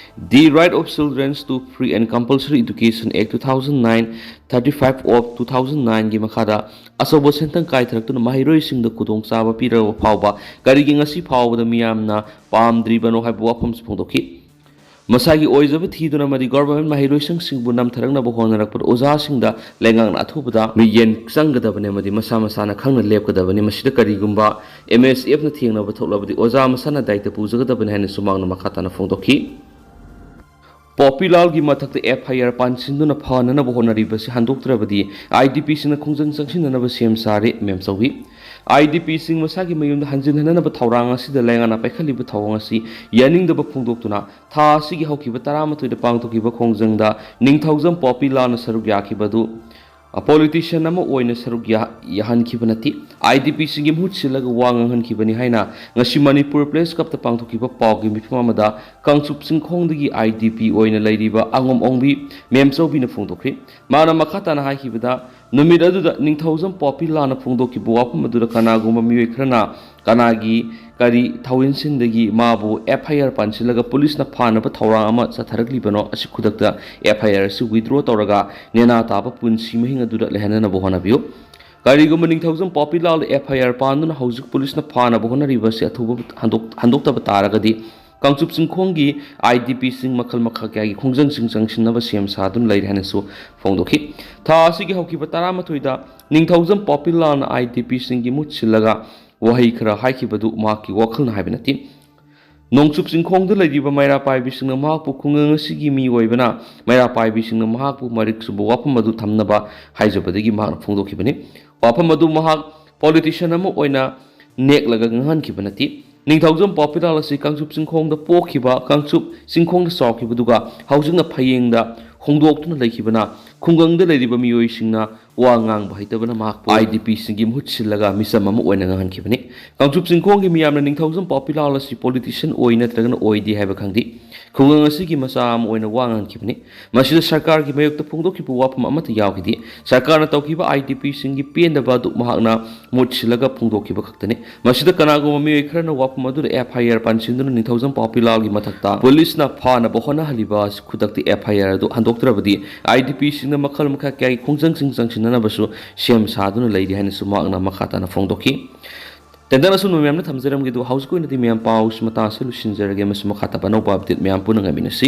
The Right of Children to Free and Compulsory Education Act two thousand nine, thirty-five of two thousand nine ꯒꯤ ꯃꯈꯥꯗ ꯑꯆꯧꯕ ꯁꯦꯟꯊꯪ ꯀꯥꯏꯊꯔꯛꯇꯨꯅ ꯃꯍꯩꯔꯣꯏꯁꯤꯡꯗ ꯈꯨꯗꯣꯡꯆꯥꯕ ꯄꯤꯔꯕ ꯐꯥꯎꯕ ꯀꯔꯤꯒꯤ ꯉꯁꯤ ꯐꯥꯎꯕꯗ ꯃꯤꯌꯥꯝꯅ ꯄꯥꯝꯗ꯭ꯔꯤꯕꯅꯣ ꯍꯥꯏꯕ ꯋꯥꯐꯝꯁꯨ ꯐꯣꯡꯗꯣꯛꯈꯤ꯫ ꯃꯁꯥꯒꯤ ꯑꯣꯏꯖꯕ ꯊꯤꯗꯨꯅ ꯑꯃꯗꯤ ꯒꯣꯚꯔꯟꯃꯦꯟꯠ ꯃꯍꯩꯔꯣꯏꯁꯤꯡꯁꯤꯡꯕꯨ ꯅꯝꯊꯔꯛꯅꯕ ꯍꯣꯠꯅꯔꯛꯄꯗ ꯑꯣꯖꯥꯁꯤꯡꯗ ꯂꯩꯉꯥꯛꯅ ꯑꯊꯨꯕꯗ ꯃꯤꯠꯌꯦꯡ ꯆꯪꯒꯗꯕꯅꯤ ꯑꯃꯗꯤ ꯃꯁꯥ ꯃꯁꯥꯅ ꯈꯪꯅ ꯂꯦꯞꯀꯗꯕꯅꯤ꯫ ꯃꯁꯤꯗ ꯀꯔꯤꯒꯨꯝꯕ ꯑꯦꯝ ꯑꯦꯁ ꯑꯦꯐꯅ ꯊꯦꯡꯅꯕ ꯊꯣꯛꯂꯕꯗꯤ ꯑꯣꯖꯥ ꯃꯁꯥꯅ ꯗꯥꯏꯇ ꯄꯨꯖꯒꯗꯕꯅꯤ ꯍꯥꯏꯅꯁꯨ ꯃꯍꯥꯛꯅ ꯃꯈꯥ ꯇꯥꯅ ꯐꯣꯡꯗꯣꯛꯈꯤ꯫ ꯄꯣꯄꯤꯂꯥꯜꯒꯤ ꯃꯊꯛꯇ ꯑꯦꯐ ꯑꯥꯏ ꯑꯥꯔ ꯄꯥꯟꯁꯤꯟꯗꯨꯅ ꯐꯅꯅꯕ ꯍꯣꯠꯅꯔꯤꯕꯁꯤ ꯍꯟꯗꯣꯛꯇ꯭ꯔꯕꯗꯤ ꯑꯥꯏ ꯗꯤ ꯄꯤꯁꯤꯡꯅ ꯈꯣꯡꯖꯪ ꯆꯪꯁꯤꯟꯅꯅꯕ ꯁꯦꯝ ꯁꯥꯔꯤ꯫ ꯃꯦꯝꯆꯧꯕꯤ, ꯑꯥꯏ ꯗꯤ ꯄꯤꯁꯤꯡ ꯃꯁꯥꯒꯤ ꯃꯌꯨꯝꯗ ꯍꯟꯖꯤꯟꯍꯟꯅꯅꯕ ꯊꯧꯔꯥꯡ ꯑꯁꯤꯗ ꯂꯩꯉꯥꯛꯅ ꯄꯥꯏꯈꯠꯂꯤꯕ ꯊꯧꯑꯣꯡ ꯑꯁꯤ ꯌꯥꯅꯤꯡꯗꯕ ꯐꯣꯡꯗꯣꯛꯇꯨꯅ ꯊꯥ ꯑꯁꯤꯒꯤ ꯍꯧꯈꯤꯕ ꯇꯔꯥꯃꯥꯊꯣꯏꯗ ꯄꯥꯡꯊꯣꯛꯈꯤꯕ ꯈꯣꯡꯖꯪꯗ ꯅꯤꯡꯊꯧꯖꯝ ꯄꯣꯄꯤꯂꯥꯜꯅ ꯁꯔꯨꯛ ꯌꯥꯈꯤꯕ ꯑꯗꯨ ꯄꯣꯂꯤꯇꯤꯁꯤꯌꯥꯟ ꯑꯃ ꯑꯣꯏꯅ ꯁꯔꯨꯛ ꯌꯥ-, ꯌꯥꯍꯟꯈꯤꯕ ꯅꯠꯇꯦ꯫ ꯑꯥꯏ ꯗꯤ ꯄꯤꯁꯤꯡꯒꯤ ꯃꯍꯨꯠ ꯁꯤꯜꯂꯒ ꯋꯥ ꯉꯥꯡꯍꯟꯈꯤꯕꯅꯤ ꯍꯥꯏꯅ ꯉꯁꯤ ꯃꯅꯤꯄꯨꯔ ꯄ꯭ꯔꯦꯁ ꯀ꯭ꯂꯕꯇ ꯄꯥꯡꯊꯣꯛꯈꯤꯕ ꯄꯥꯎꯒꯤ ꯃꯤꯐꯝ ꯑꯃꯗ ꯀꯥꯡꯆꯨꯞ ꯆꯤꯡꯈꯣꯡꯗꯒꯤ ꯑꯥꯏ ꯗꯤ ꯄꯤ ꯑꯣꯏꯅ ꯂꯩꯔꯤꯕ ꯑꯉꯣꯝ ꯑꯣꯡꯕꯤ ꯃꯦꯝꯆꯧꯕꯤꯅ ꯐꯣꯡꯗꯣꯛꯈꯤ꯫ ꯃꯥꯅ ꯃꯈꯥ ꯇꯥꯅ ꯍꯥꯏꯈꯤꯕꯗ, ꯅꯨꯃꯤꯠ ꯑꯗꯨꯗ ꯅꯤꯡꯊꯧꯖꯝ ꯄꯣꯄꯤꯂꯥꯜꯅ ꯐꯣꯡꯗꯣꯛꯈꯤꯕ ꯋꯥꯐꯝ ꯑꯗꯨꯗ ꯀꯅꯥꯒꯨꯝꯕ ꯃꯤꯑꯣꯏ ꯈꯔꯅ ꯀꯅꯥꯒꯤ ꯀꯔꯤ ꯊꯧꯏꯟꯁꯤꯟꯗꯒꯤ ꯃꯥꯕꯨ ꯑꯦꯐ ꯑꯥꯏ ꯑꯥꯔ ꯄꯥꯟꯁꯤꯜꯂꯒ ꯄꯨꯂꯤꯁꯅ ꯐꯥꯅꯕ ꯊꯧꯔꯥꯡ ꯑꯃ ꯆꯠꯊꯔꯛꯂꯤꯕꯅꯣ? ꯑꯁꯤ ꯈꯨꯗꯛꯇ ꯑꯦꯐ ꯑꯥꯏ ꯑꯥꯔ ꯑꯁꯤ withdraw ꯇꯧꯔꯒ ꯅꯦꯅꯥ ꯇꯥꯕ ꯄꯨꯟꯁꯤ ꯃꯍꯤꯡ ꯑꯗꯨꯗ ꯂꯩꯍꯟꯅꯅꯕ ꯍꯣꯠꯅꯕꯤꯌꯨ꯫ ꯀꯔꯤꯒꯨꯝꯕ ꯅꯤꯡꯊꯧꯖꯝ ꯄꯣꯄꯤꯂꯥꯜꯗ ꯑꯦꯐ ꯑꯥꯏ ꯑꯥꯔ ꯄꯥꯟꯗꯨꯅ ꯍꯧꯖꯤꯛ ꯄꯨꯂꯤꯁꯅ ꯐꯥꯅꯕ ꯍꯣꯠꯅꯔꯤꯕ ꯑꯁꯤ ꯑꯊꯨꯕ ꯍꯟꯗꯣꯛ-, ꯍꯟꯗꯣꯛꯇꯕ ꯇꯥꯔꯒꯗꯤ ꯀꯥꯡꯆꯨꯞ ꯆꯤꯡꯈꯣꯡꯒꯤ ꯑꯥꯏ ꯗꯤ ꯄꯤꯁꯤꯡ ꯃꯈꯜ ꯃꯈꯥ ꯀꯌꯥꯒꯤ ꯈꯣꯡꯖꯪꯁꯤꯡ ꯆꯪꯁꯤꯟꯅꯕ ꯁꯦꯝ ꯁꯥꯗꯨꯅ ꯂꯩꯔꯦ ꯍꯥꯏꯅꯁꯨ ꯐꯣꯡꯗꯣꯛꯈꯤ꯫ ꯊꯥ ꯑꯁꯤꯒꯤ ꯍꯧꯈꯤꯕ ꯇꯔꯥꯃꯥꯊꯣꯏꯗ ꯅꯤꯡꯊꯧꯖꯝ ꯄꯣꯄꯤꯂꯥꯜꯅ ꯑꯥꯏ ꯗꯤ ꯄꯤꯁꯤꯡꯒꯤ ꯃꯍꯨꯠ ꯁꯤꯜꯂꯒ ꯋꯥꯍꯩ ꯈꯔ ꯍꯥꯏꯈꯤꯕꯗꯨ ꯃꯍꯥꯛꯀꯤ ꯋꯥꯈꯜꯅ ꯍꯥꯏꯕ ꯅꯠꯇꯦ꯫ ꯅꯣꯡꯆꯨꯞ ꯆꯤꯡꯈꯣꯡꯗ ꯂꯩꯔꯤꯕ ꯃꯩꯔꯥ ꯄꯥꯏꯕꯤꯁꯤꯡꯅ ꯃꯍꯥꯛꯄꯨ ꯈꯨꯡꯒꯪ ꯑꯁꯤꯒꯤ ꯃꯤ ꯑꯣꯏꯕꯅ ꯃꯩꯔꯥ ꯄꯥꯏꯕꯤꯁꯤꯡꯅ ꯃꯍꯥꯛꯄꯨ ꯃꯔꯤꯛ ꯆꯨꯝꯕ ꯋꯥꯐꯝ ꯑꯗꯨ ꯊꯝꯅꯕ ꯍꯥꯏꯖꯕꯗꯒꯤ ꯃꯍꯥꯛꯅ ꯐꯣꯡꯗꯣꯛꯈꯤꯕꯅꯤ꯫ ꯋꯥꯐꯝ ꯑꯗꯨ ꯃꯍꯥꯛ ꯄꯣꯂꯤꯇꯤꯁꯤꯌꯥꯟ ꯑꯃ ꯑꯣꯏꯅ ꯅꯦꯛꯂꯒ ꯉꯥꯡꯍꯟꯈꯤꯕ ꯅꯠꯇꯦ꯫ ꯅꯤꯡꯊꯧꯖꯝ ꯄꯣꯄꯤꯂꯥꯜ ꯑꯁꯤ ꯀꯥꯡꯆꯨꯞ ꯆꯤꯡꯈꯣꯡꯗ ꯄꯣꯛꯈꯤꯕ, ꯀꯥꯡꯆꯨꯞ ꯆꯤꯡꯈꯣꯡꯗ ꯆꯥꯎꯈꯤꯕꯗꯨꯒ ꯍꯧꯖꯤꯛꯅ ꯐꯌꯦꯡꯗ ꯍꯣꯡꯗꯣꯛꯇꯨꯅ ꯂꯩꯈꯤꯕꯅ ꯈꯨꯡꯒꯪꯗ ꯂꯩꯔꯤꯕ ꯃꯤꯑꯣꯏꯁꯤꯡꯅ ꯋꯥ ꯉꯥꯡꯕ ꯍꯩꯇꯕꯅ ꯃꯍꯥꯛꯄꯨ IDPꯁꯤꯡꯒꯤ ꯃꯍꯨꯠ ꯁꯤꯜꯂꯒ ꯃꯤꯆꯝ ꯑꯃ ꯑꯣꯏꯅ ꯉꯥꯡꯍꯟꯈꯤꯕꯅꯤ꯫ ꯀꯥꯡꯆꯨꯞ ꯆꯤꯡꯈꯣꯡꯒꯤ ꯃꯤꯌꯥꯝꯅ ꯅꯤꯡꯊꯧꯖꯝ ꯄꯥꯎꯄꯤꯂꯥꯜ ꯑꯁꯤ politician ꯑꯣꯏ ꯅꯠꯇ꯭ꯔꯒꯅ ꯑꯣꯏꯗꯦ ꯍꯥꯏꯕ ꯈꯪꯗꯦ꯫ ꯈꯨꯡꯒꯪ ꯑꯁꯤꯒꯤ ꯃꯆꯥ ꯑꯃ ꯑꯣꯏꯅ ꯋꯥ ꯉꯥꯡꯈꯤꯕꯅꯤ꯫ ꯃꯁꯤꯗ ꯁꯔꯀꯥꯔꯒꯤ ꯃꯥꯌꯣꯛꯇ ꯐꯣꯡꯗꯣꯛꯈꯤꯕ ꯋꯥꯐꯝ ꯑꯃꯠꯇ ꯌꯥꯎꯈꯤꯗꯦ꯫ ꯁꯔꯀꯥꯔꯅ ꯇꯧꯈꯤꯕ IDPꯁꯤꯡꯒꯤ ꯄꯦꯟꯗꯕ ꯑꯗꯨ ꯃꯍꯥꯛꯅ ꯃꯍꯨꯠ ꯁꯤꯜꯂꯒ ꯐꯣꯡꯗꯣꯛꯈꯤꯕ ꯈꯛꯇꯅꯤ꯫ ꯃꯁꯤꯗ ꯀꯅꯥꯒꯨꯝꯕ ꯃꯤꯑꯣꯏ ꯈꯔꯅ ꯋꯥꯐꯝ ꯑꯗꯨꯗ FIR ꯄꯥꯟꯁꯤꯟꯗꯨꯅ ꯅꯤꯡꯊꯧꯖꯝ ꯄꯥꯎꯄꯤꯂꯥꯜꯒꯤ ꯃꯊꯛꯇ ꯄꯨꯂꯤꯁꯅ ꯐꯥꯅꯕ ꯍꯣꯠꯅꯍꯜꯂꯤꯕ ꯑꯁꯤ ꯈꯨꯗꯛꯇ FIR ꯑꯗꯨ ꯍꯟꯗꯣꯛꯇ꯭ꯔꯕꯗꯤ IDPꯁꯤꯡꯅ ꯃꯈꯜ ꯃꯈꯥ ꯀꯌꯥꯒꯤ ꯈꯣꯡꯖꯪꯁꯤꯡ ꯆꯪꯁꯤꯟꯅꯅꯕꯁꯨ ꯁꯦꯝ ꯁꯥꯗꯨꯅ ꯂꯩꯔꯤ ꯍꯥꯏꯅꯁꯨ ꯃꯍꯥꯛꯅ ꯃꯈꯥ ꯇꯥꯅ ꯐꯣꯡꯗꯣꯛꯈꯤ꯫ ꯇꯦꯟꯗꯟ ꯑꯁꯨꯝꯅ ꯃꯌꯥꯝꯅ ꯊꯝꯖꯔꯝꯒꯦ꯫ ꯑꯗꯨ ꯍꯧꯖꯤꯛꯀꯤ ꯑꯣꯏꯅꯗꯤ ꯃꯌꯥꯝ ꯄꯥꯎꯁꯤ ꯃꯇꯥꯡ ꯑꯁꯤꯗ ꯂꯣꯏꯁꯤꯟꯖꯔꯒꯦ꯫ ꯃꯁꯤ ꯃꯈꯥ ꯇꯥꯕ ꯑꯅꯧꯕ update ꯃꯌꯥꯝ ꯄꯨꯟꯅ ꯉꯥꯏꯃꯤꯟꯅꯁꯤ꯫